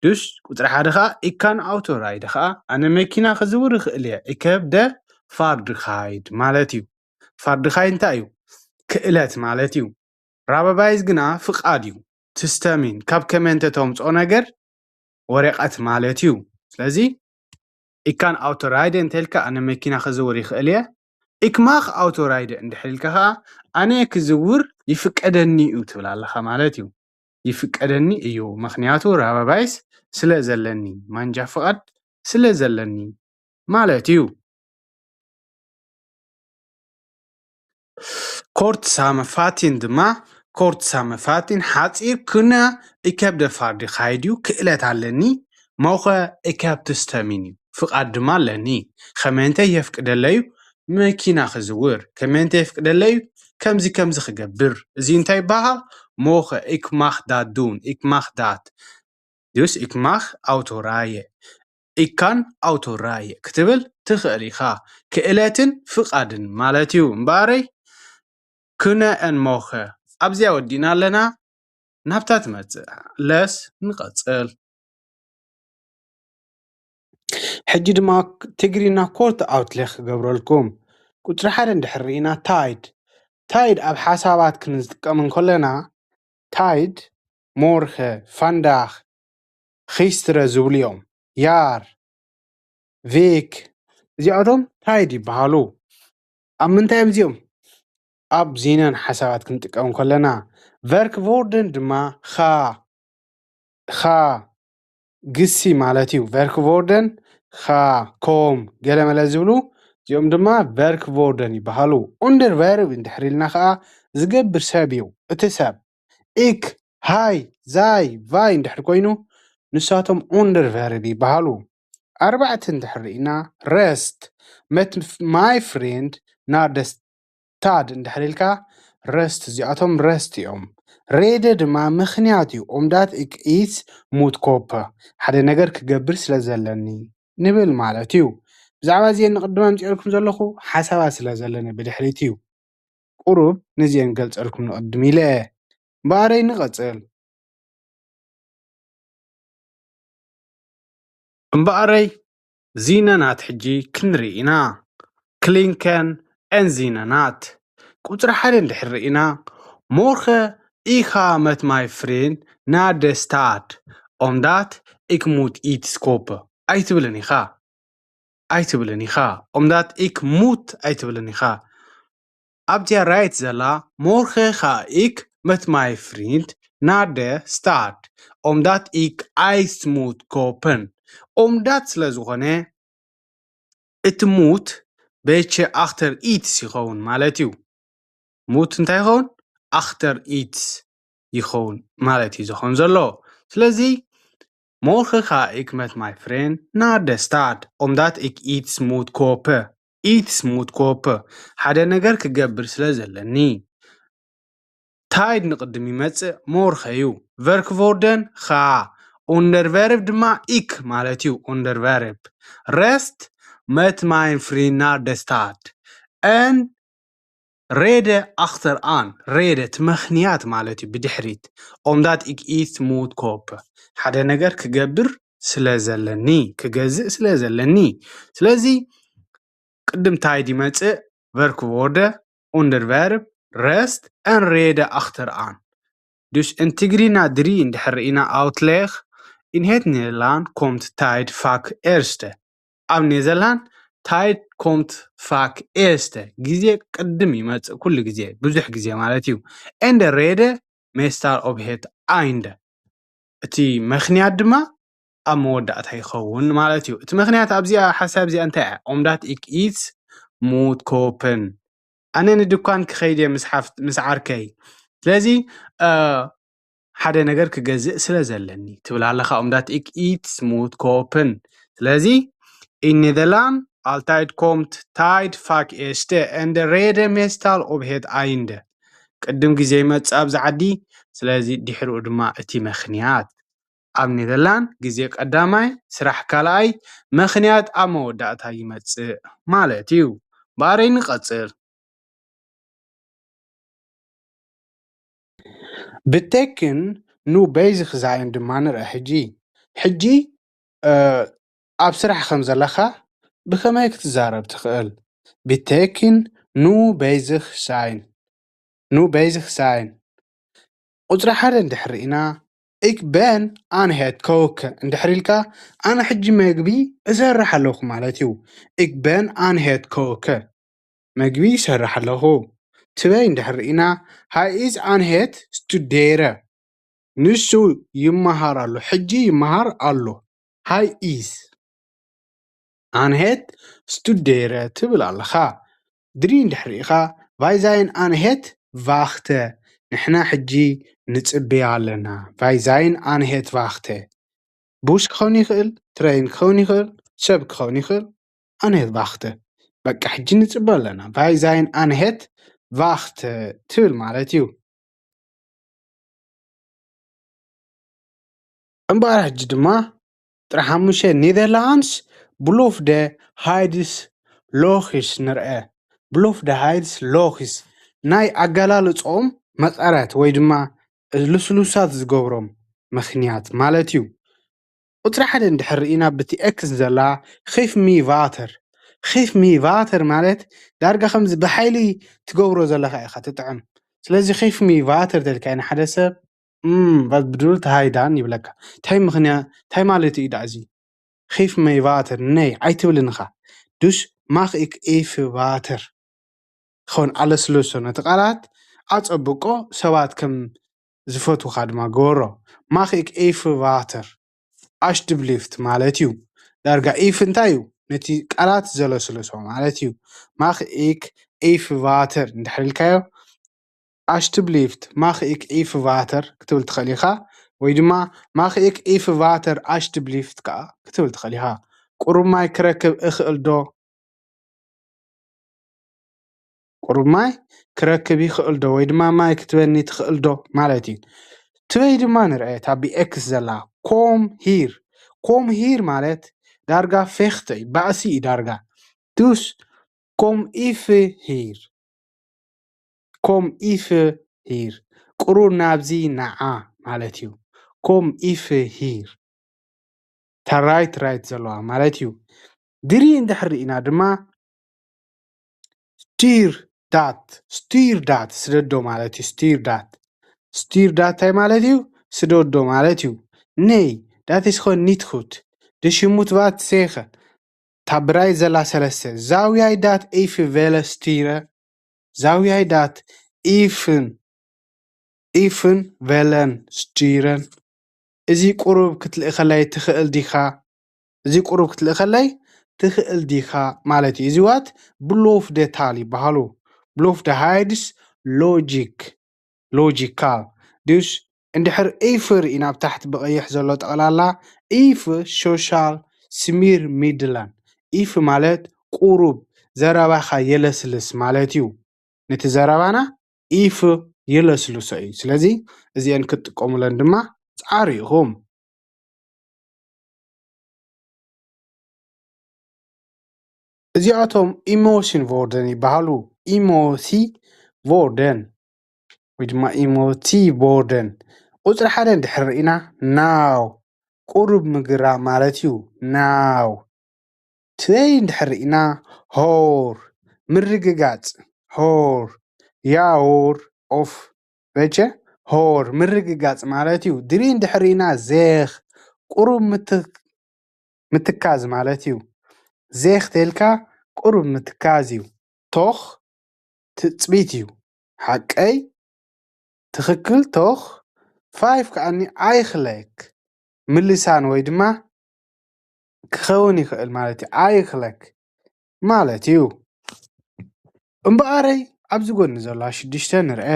ዱስ ቁጽሪ ሓደ ኸኣ፣ ich kann Auto rijden ኸኣ፣ ኣነ መኪና ክዝውር እኽእል እየ። Ich habe Fahrdichheit ማለት እዩ። Fahrdichheit እንታይ እዩ? ክእለት ማለት እዩ። ራበባይዝ ግና ፍቓድ እዩ። Testament ካብ ከመንተ ተምጽኦ ነገር ወረቐት ማለት እዩ። ስለዚ ich kann Auto rijden እንተልካ፣ ኣነ መኪና ክዝውር ይኽእል እየ። Ich mache Autoreide እንድሕር ኢልካ ኸኣ፣ ኣነ ክዝውር ይፍቀደኒ እዩ ትብል ኣለኻ ማለት እዩ። ይፍቀደኒ እዩ፣ ምኽንያቱ ራበባይስ ስለ ዘለኒ፣ ማንጃ ፍቓድ ስለ ዘለኒ ማለት እዩ። Kurz zusammenfassen ድማ፣ Kurz zusammenfassen፣ ሓጺር፣ ክነ፣ ich habe Fahrdichheit እዩ፣ ክእለት ኣለኒ። ሞኸ፣ ich habe Testament እዩ፣ ፍቓድ ድማ ኣለኒ። ከመንተ የፍቅደለዩ መኪና ክዝውር፣ ከመንተ የፍቅደለዩ ከምዚ ከምዚ ክገብር። እዚ እንታይ ይበሃል? ሞኸ፣ ich mache dat doen፣ ich mache dat። ዱስ ich mache Autoreide፣ ich kann Autoreide ክትብል ትኽእል ኢኻ። ክእለትን ፍቓድን ማለት እዩ። እምበኣረይ፣ ክነ en ሞኸ ኣብዚኣ ወዲእና ኣለና። ናብታ ትመጽእ ለስ ንቐጽል። ሕጂ ድማ ትግርኛ ኮርት ኣውትሌክ ክገብረልኩም። ቁጽሪ ሓደ እንድሕር ርኢና፣ ታይድ። ታይድ ኣብ ሓሳባት ክንጥቀም እንከለና፣ ታይድ፣ ሞርኸ፣ ፋንዳኽ፣ ኺስትረ ዝብሉ እዮም። ያር፣ ቬክ፣ እዚኣቶም ታይድ ይበሃሉ። ኣብ ምንታይ እዮም እዚኦም? ኣብ ዚነን ሓሳባት ክንጥቀም ከለና፣ ቨርክ ቮርደን ድማ ኻ፣ ኻ፣ ግሲ ማለት እዩ። ቨርክ ቮርደን ኻ፣ ኮም፣ ገለመለ ዝብሉ፣ እዚኦም ድማ ቨርክ ቮርደን ይበሃሉ። ኡንደር ቨርብ እንድሕር ኢልና ኸኣ ዝገብር ሰብ እዩ። እቲ ሰብ፣ ኢክ፣ ሃይ፣ ዛይ፣ ቫይ እንድሕር ኮይኑ፣ ንሳቶም ኡንደር ቨርብ ይበሃሉ። ኣርባዕተ እንድሕር ርኢና፣ ረስት፣ መት ማይ ፍሬንድ ናርደስ ታድ እንድሕር ኢልካ፣ ረስት፣ እዚኣቶም ረስት እዮም። ሬደ ድማ ምኽንያት እዩ። ኦምዳት ኢክ ኢስ ሙት ኮፐ፣ ሓደ ነገር ክገብር ስለ ዘለኒ ንብል ማለት እዩ። ብዛዕባ እዚአን ንቕድም ኣምፂኦልኩም ዘለኹ ሓሳባት ስለ ዘለኒ ብድሕሪት እዩ። ቁሩብ ነዚአን ገልፀልኩም ንቕድም ኢለ እምበኣረይ ንቐፅል። እምበኣረይ፣ ዚነናት ሕጂ ክንርኢ ኢና። ክሊንከን ኤን ዚነናት። ቁጽሪ ሓደ እንድሕር ርኢና፣ ሞርኸ ኢኻ መት ማይ ፍሬን ና ደ ስታድ ኦምዳት ኢክ ሙት ኢት ስኮፕ ኣይትብልን ኢኻ። ኣይትብልን ኢኻ። ኦምዳት ኢክ ሙት ኣይትብልን ኢኻ። ኣብዚኣ ራይት ዘላ ሞርኸ ኸኣ ኢክ መት ማይ ፍሪንድ ና ደ ስታድ ኦምዳት ኢክ ኣይስ ሙት ኮፕን ኦምዳት ስለ ዝኾነ እቲ ሙት ቤቸ ኣኽተር ኢትስ ይኸውን ማለት እዩ። ሙት እንታይ ይኸውን? ኣኽተር ኢትስ ይኸውን ማለት እዩ ዝኾን ዘሎ። ስለዚ ሞርኸ ኸኣ ኢክ መት ማይ ፍሬንድ ና ደ ስታድ ኦምዳት ኢክ ኢትስ ሙት ኮፕ ኢትስ ሙት ኮፕ ሓደ ነገር ክገብር ስለ ዘለኒ። ታይድ ንቕድም ይመጽእ፣ ሞርኸ እዩ። ቨርክ ቮርደን ኸኣ፣ ኡንደርቨርብ ድማ ኢክ ማለት እዩ። ኡንደርቨርብ ረስት መት ማይን ፍሪናር ደስታት ን ሬደ ኣኽተር ኣን፣ ሬደ እቲ ምኽንያት ማለት እዩ። ብድሕሪት ኦምዳት ኢክ ኢት ሙት ኮፕ ሓደ ነገር ክገብር ስለ ዘለኒ፣ ክገዝእ ስለ ዘለኒ። ስለዚ ቅድም ታይድ ይመጽእ፣ ቨርክ ቮርደ፣ ኡንደርቨርብ፣ ረስት ን ሬደ ኣኽተር ኣን። ዱሽ ን ትግሪና ድሪ እንድሕር ርኢና ኣውትሌኽ ኢንሄት ኔርላንድ ኮምት ታይድ ፋክ ኤርስተ። ኣብ ኔዘርላንድ ታይድ ኮምት ፋክ ኤርስተ። ግዜ ቅድም ይመጽእ፣ ኩሉ ግዜ፣ ብዙሕ ግዜ ማለት እዩ። ኤንደ ሬደ ሜስታር ኦብ ሄት Ende። እቲ ምኽንያት ድማ ኣብ መወዳእታ ይኸውን ማለት እዩ። እቲ ምኽንያት ኣብዚኣ ሓሳብ እዚኣ እንታይ እያ? Omdat ik iets moet kopen። ኣነ ንድኳን ክኸይድ እየ ምስ ሓፍት-፣ ምስ ዓርከይ። ስለዚ፣ እ፣ ሓደ ነገር ክገዝእ ስለ ዘለኒ ትብል ኣለኻ። Omdat ik iets moet kopen። ስለዚ፣ in Nederland altijd komt tijd vaak eerst en de reden meestal op het einde። ቅድም ግዜ ይመጽእ ኣብዚ ዓዲ፣ ስለዚ ድሕሪኡ ድማ እቲ ምኽንያት። ኣብ ኔዘርላንድ ግዜ ቀዳማይ፣ ስራሕ ካልኣይ፣ ምኽንያት ኣብ መወዳእታ ይመጽእ ማለት እዩ። እምበኣረይ ንቐጽል። Betekent nu bezig zijn ድማ ንርአ ሕጂ። ሕጂ፣ እ፣ ኣብ ስራሕ ከም ዘለኻ ብኸመይ ክትዛረብ ትኽእል? Betekent nu bezig zijn። Nu bezig zijn። ቁጽሪ ሓደ እንድሕር ርኢና፣ ik ben aan het koken እንድሕር ኢልካ፣ ኣነ ሕጂ መግቢ እሰርሕ ኣለኹ ማለት እዩ። Ik ben aan het koken። መግቢ ይሰርሕ ኣለኹ። ትበይ እንድሕር ርኢና፣ hij is aan het studeren። ንሱ ይመሃር ኣሎ። ሕጂ ይመሃር ኣሎ። Hij is aan het studeren ትብል ኣለኻ። Drie እንድሕር ርኢኻ፣ wij zijn aan het wachten። ንሕና ሕጂ ንጽበያ ኣለና። Wij zijn aan het wachten። ቡስ ክኸውን ይኽእል፣ ትረይን ክኸውን ይኽእል፣ ሰብ ክኸውን ይኽእል። Aan het wachten። በቃ ሕጂ ንጽበ ኣለና። Wij zijn aan het wachten ትብል ማለት እዩ። እምበኣር ሕጂ ድማ ጥራሕ ሓሙሽተ፣ ኔዘርላንድስ ብሎፍ ደ ሃይድስ ሎኺስ ንርአ። ብሎፍ ደ ሃይድስ ሎኺስ፣ ናይ ኣገላልጾኦም መቐረት ወይ ድማ ልስሉሳት ዝገብሮም ምኽንያት ማለት እዩ። ቁጽሪ ሓደ እንድሕር ርኢና፣ ብቲ ኤክስ ዘላ ኺፍ ሚ ቫተር። ኺፍ ሚ ቫተር ማለት ዳርጋ ከምዚ ብሓይሊ ትገብሮ ዘለኻ ኢኻ ትጥዕም። ስለዚ ኺፍ ሚ ቫተር ተልካዮ ንሓደ ሰብ፣ እም፣ vat bedoelt hij dan ይብለካ። እንታይ ምኽንያት፣ እንታይ ማለት እዩ ደኣ እዚ? Geef mij water። ነይ፣ ኣይትብልን ኢኻ። Dus mag ik even water? ኾን ኣለስልሶ ነቲ ቃላት፣ ኣጸብቆ፣ ሰባት ከም ዝፈትውኻ ድማ ግበሮ። Mag ik even water? Alsjeblieft ማለት እዩ። ዳርጋ ኢፍ እንታይ እዩ? ነቲ ቃላት ዘለስልሶ ማለት እዩ። Mag ik even water እንድሕር ኢልካዮ፣ alsjeblieft, mag ik even water ክትብል ትኽእል ኢኻ። ወይ ድማ mag ik even water alsjeblieft ከኣ ክትብል ትኽእል ኢኻ። ቁሩብ ማይ ክረክብ እኽእል ዶ? ቁሩብ ማይ ክረክብ ይኽእል ዶ? ወይ ድማ ማይ ክትበኒ ትኽእል ዶ ማለት እዩ። ትበይ ድማ ንርአ፣ እታ ብኤክስ ዘላ። Kom hier። Kom hier ማለት ዳርጋ ፌኽተ እዩ፣ ባእሲ እዩ ዳርጋ። Dus kom even hier። Kom even hier። ቁሩብ ናብዚ ንዓ ማለት እዩ። Kom even hier። እታ ራይት ራይት ዘለዋ ማለት እዩ። Drie እንድሕር ርኢና ድማ፣ stuur dat፣ stuur dat ስደዶ ማለት እዩ። Stuur dat፣ stuur dat እንታይ ማለት እዩ? ስደዶ ማለት እዩ። Nee, dat is gewoon niet goed. Dus je moet wat zeggen. እታ ብራይ ዘላ ሰለስተ፣ zou jij dat even willen sturen? Zou jij dat even, even willen sturen? እዚ ቁሩብ ክትልእኸለይ ትኽእል ዲኻ? እዚ ቁሩብ ክትልእኸለይ ትኽእል ዲኻ ማለት እዩ። እዚ ዋት ብሎፍ ደ ታል ይበሃሉ። ብሎፍ ደ ሃይድስ ሎጂክ፣ ሎጂካል። Dus እንድሕር ኢፍ ርኢና ኣብ ታሕቲ ብቐይሕ ዘሎ ጠቕላላ፣ ኢፍ ሶሻል ስሚር ሚድላን። ኢፍ ማለት ቁሩብ ዘረባኻ የለስልስ ማለት እዩ። ነቲ ዘረባና ኢፍ የለስልሶ እዩ። ስለዚ እዚአን ክትጥቀሙለን ድማ ጻዕሩ ኢኹም። እዚኣቶም ኢሞሽን ቮርደን ይበሃሉ። ኢሞሲ ቮርደን ወይ ድማ ኢሞቲ ቮርደን። ቁጽሪ ሓደ እንድሕር ርኢና፣ ናው፣ ቁሩብ ምግራ ማለት እዩ። ናው። ትበይ እንድሕር ርኢና፣ ሆር፣ ምርግጋጽ። ሆር፣ ያውር ኦፍ በጀ፣ ሆር፣ ምርግጋጽ ማለት እዩ። ድሪ እንድሕር ርኢና፣ ዜኽ፣ ቁሩብ ምት-፣ ምትካዝ ማለት እዩ። ዜኽ ተልካ ቁሩብ ምትካዝ እዩ። ቶኽ፣ ትጽቢት እዩ። ሓቀይ፣ ትኽክል፣ ቶኽ፣ Five ከኣኒ ኣይክለክ ምልሳን ወይ ድማ ክኸውን ይኽእል ማለት እዩ። ኣይክለክ ማለት እዩ። እምበኣረይ ኣብዚ ጎኒ ዘላ ሽዱሽተ ንርአ።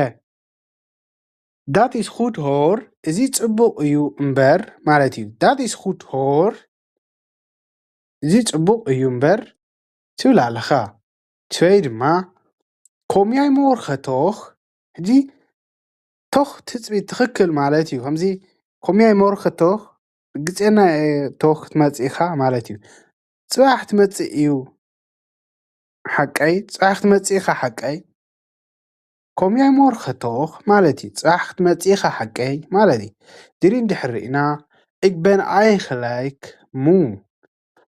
That is good hoor፣ እዚ ጽቡቕ እዩ እምበር ማለት እዩ። That is good hoor፣ እዚ ጽቡቕ እዩ እምበር ትብል ኣለኻ። ትበይ ድማ ኮምያይ መወርኸ ቶኽ። ሕጂ ቶኽ ትጽቢ ትኽክል ማለት እዩ። ከምዚ ኮምያይ መወርኸ ቶኽ ግጼና ቶኽ ክትመጽእ ኢኻ ማለት እዩ። ጽባሕ ትመጽእ እዩ ሓቀይ፣ ጽባሕ ክትመጽእ ኢኻ ሓቀይ። ኮምያይ መወርኸ ቶኽ ማለት እዩ። ጽባሕ ክትመጽእ ኢኻ ሓቀይ ማለት እዩ። ድሪ እንድሕር ርኢና፣ ik ben eigenlijk moe፣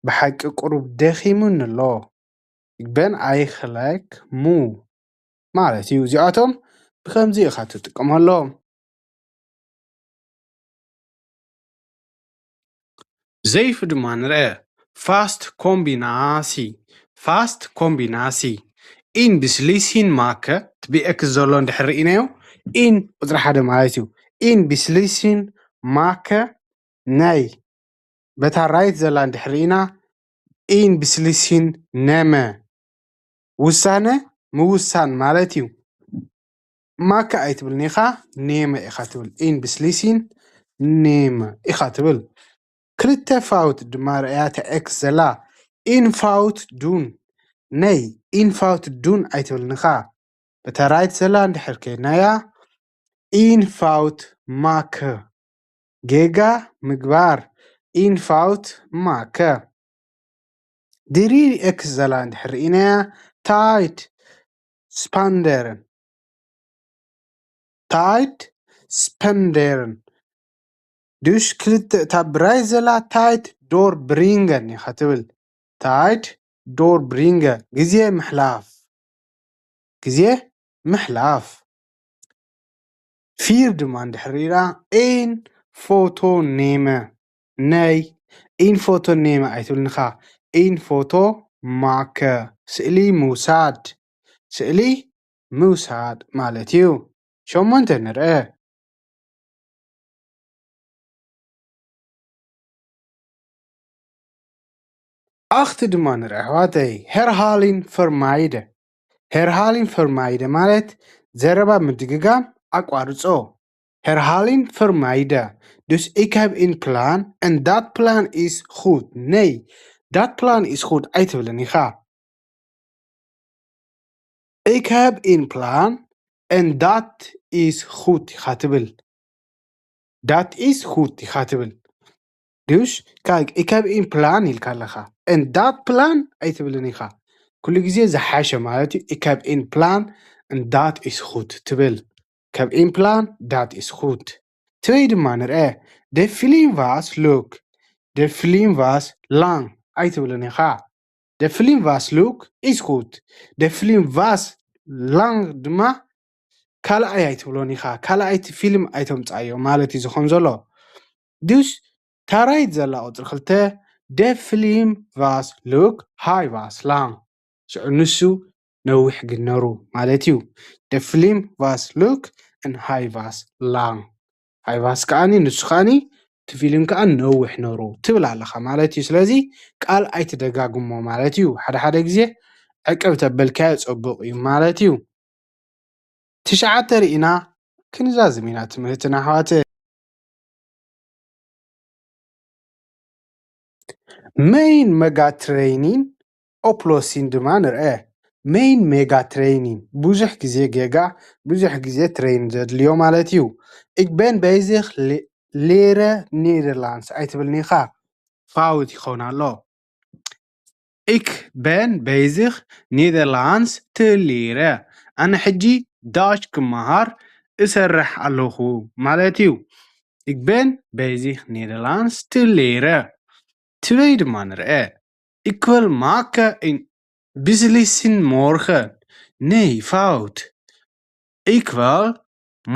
ብሓቂ ቁሩብ ደኺሙኒ ኣሎ። Ik ben eigenlijk moe ማለት እዩ። እዚኣቶም ብከምዚ ኢኻ ትጥቀመሎም። ዘይፍ ድማ ንርአ። Fast ኮምቢናሲ፣ fast ኮምቢናሲ። In beslissing maken፣ እቲ ብ ኤክስ ዘሎ እንድሕር ርኢናዮ፣ in ቁጽሪ ሓደ ማለት እዩ። In beslissing maken፣ ናይ በታ ራይት ዘላ እንድሕር ርኢና፣ in beslissing nemen፣ ውሳነ ምውሳን ማለት እዩ። Maken ኣይትብልን ኢኻ፣ nemen ኢኻ ትብል። In beslissing nemen ኢኻ ትብል። ክልተ fout ድማ ርኣያ እታ ኤክስ ዘላ። In fout doen፣ ናይ in fout doen ኣይትብልን ኢኻ። በታ ራይት ዘላ እንድሕር ከይድናያ፣ in fout maken፣ ጌጋ ምግባር። In fout maken። ድሪ ኤክስ ዘላ እንድሕር ርኢናያ፣ tijd spenderen፣ tijd spenderen። Dus ክልተ፣ እታ ብራይ ዘላ tijd doorbrengen ኢኻ ትብል። Tijd doorbrengen፣ ግዜ ምሕላፍ፣ ግዜ ምሕላፍ። ፊር ድማ እንድሕር ርኢና፣ een foto nemen፣ ናይ in foto nemen ኣይትብልን ኢኻ። In foto maken፣ ስእሊ ምውሳድ፣ ስእሊ ምውሳድ ማለት እዩ። ሸሞንተ ንርአ። ኣኽቲ ድማ ንርአ ኣሕዋተይ። Herhaling vermijden። Herhaling vermijden ማለት ዘረባ ምድግጋም ኣቋርጾ። Herhaling vermijden። Dus ik heb een plan en dat plan is goed። Nee, dat plan is goed ኣይትብልን ኢኻ። Ik heb een plan en dat is goed ኢኻ ትብል። Dat is goed ኢኻ ትብል። Dus kijk, ik heb een plan ኢልካ ኣለኻ። En dat plan ኣይትብልን ኢኻ። ኩሉ ግዜ ዝሓሸ ማለት እዩ። Ik heb een plan en dat is goed ትብል። Ik heb een plan, dat is goed። ትበይ ድማ ንርአ። De film was leuk. De film was lang ኣይትብልን ኢኻ። De film was leuk is goed. De film was lang ድማ ካልኣይ ኣይትብሎን ኢኻ። ካልኣይቲ ፊልም ኣይተምጻዮ ማለት እዩ ዝኾን ዘሎ። Dus ታራይት ዘላ ቁጽሪ ክልተ፣ de film was leuk, hij was lang። ሽዑ ንሱ ነዊሕ ግን ነሩ ማለት እዩ። De film was leuk en hij was lang. Hij was ከኣኒ ንሱ ከኣኒ እቲ ፊልም ከኣ ነዊሕ ነሩ ትብል ኣለኻ ማለት እዩ። ስለዚ ቃል ኣይትደጋግሞ ማለት እዩ። ሓደ ሓደ ግዜ ዕቅብ ተበልካዮ ጽቡቕ እዩ ማለት እዩ። ትሽዓተ ርኢና ክንዛዝም ኢና ትምህርትና ኣሕዋተይ። Mijn mega training oplossing ድማ ንርአ። Mijn mega training ብዙሕ ግዜ ጌጋ፣ ብዙሕ ግዜ ትሬን ዘድልዮ ማለት እዩ። Ik ben bezig le- leren Nederlands ኣይትብልን ኢኻ። Fout ይኸውን ኣሎ። Ik ben bezig Nederlands te leren. ኣነ ሕጂ ዳች ክመሃር እሰርሕ ኣለኹ ማለት እዩ። Ik ben bezig Nederlands te leren. ትበይ ድማ ንርአ። Ik wil maken een beslissing morgen. Nee, fout. Ik wil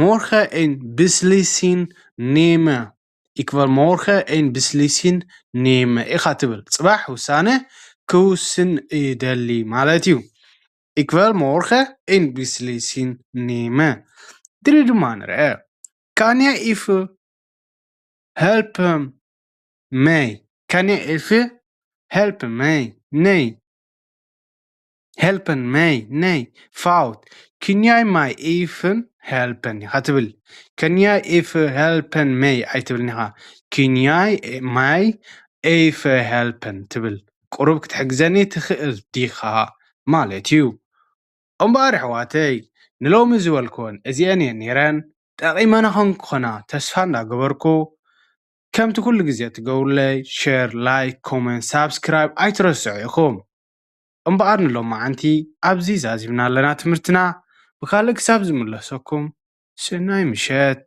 morgen een beslissing nemen. Ik wil morgen een beslissing nemen ኢኻ ትብል። ጽባሕ ውሳነ ክውስን እደሊ ማለት እዩ። Ik wil morgen een beslissing nemen. ድሪ ድማ ንርአ። Kan jij even helpen mij? Kan jij even helpen mij? Nee. Helpen mij? Nee. Fout. Kan jij mij even helpen ኢኻ ትብል። Kan jij even helpen mij ኣይትብልን ኢኻ። Kan jij mij even helpen ትብል። ቁሩብ ክትሕግዘኒ ትኽእል ዲኻ ማለት እዩ። እምበኣር ኣሕዋተይ፣ ንሎሚ ዝበልክወን እዚአን እየን ነይረን። ጠቒመናኹም ክኾና ተስፋ እንዳገበርኩ፣ ከምቲ ኩሉ ግዜ ትገብሩለይ፣ ሸር፣ ላይክ፣ ኮመንት፣ ሳብስክራይብ ኣይትረስዑ ኢኹም። እምበኣር ንሎማዓንቲ ኣብዚ ዛዚምና ኣለና ትምህርትና። ብካልእ ክሳብ ዝምለሰኩም፣ ሰናይ ምሸት።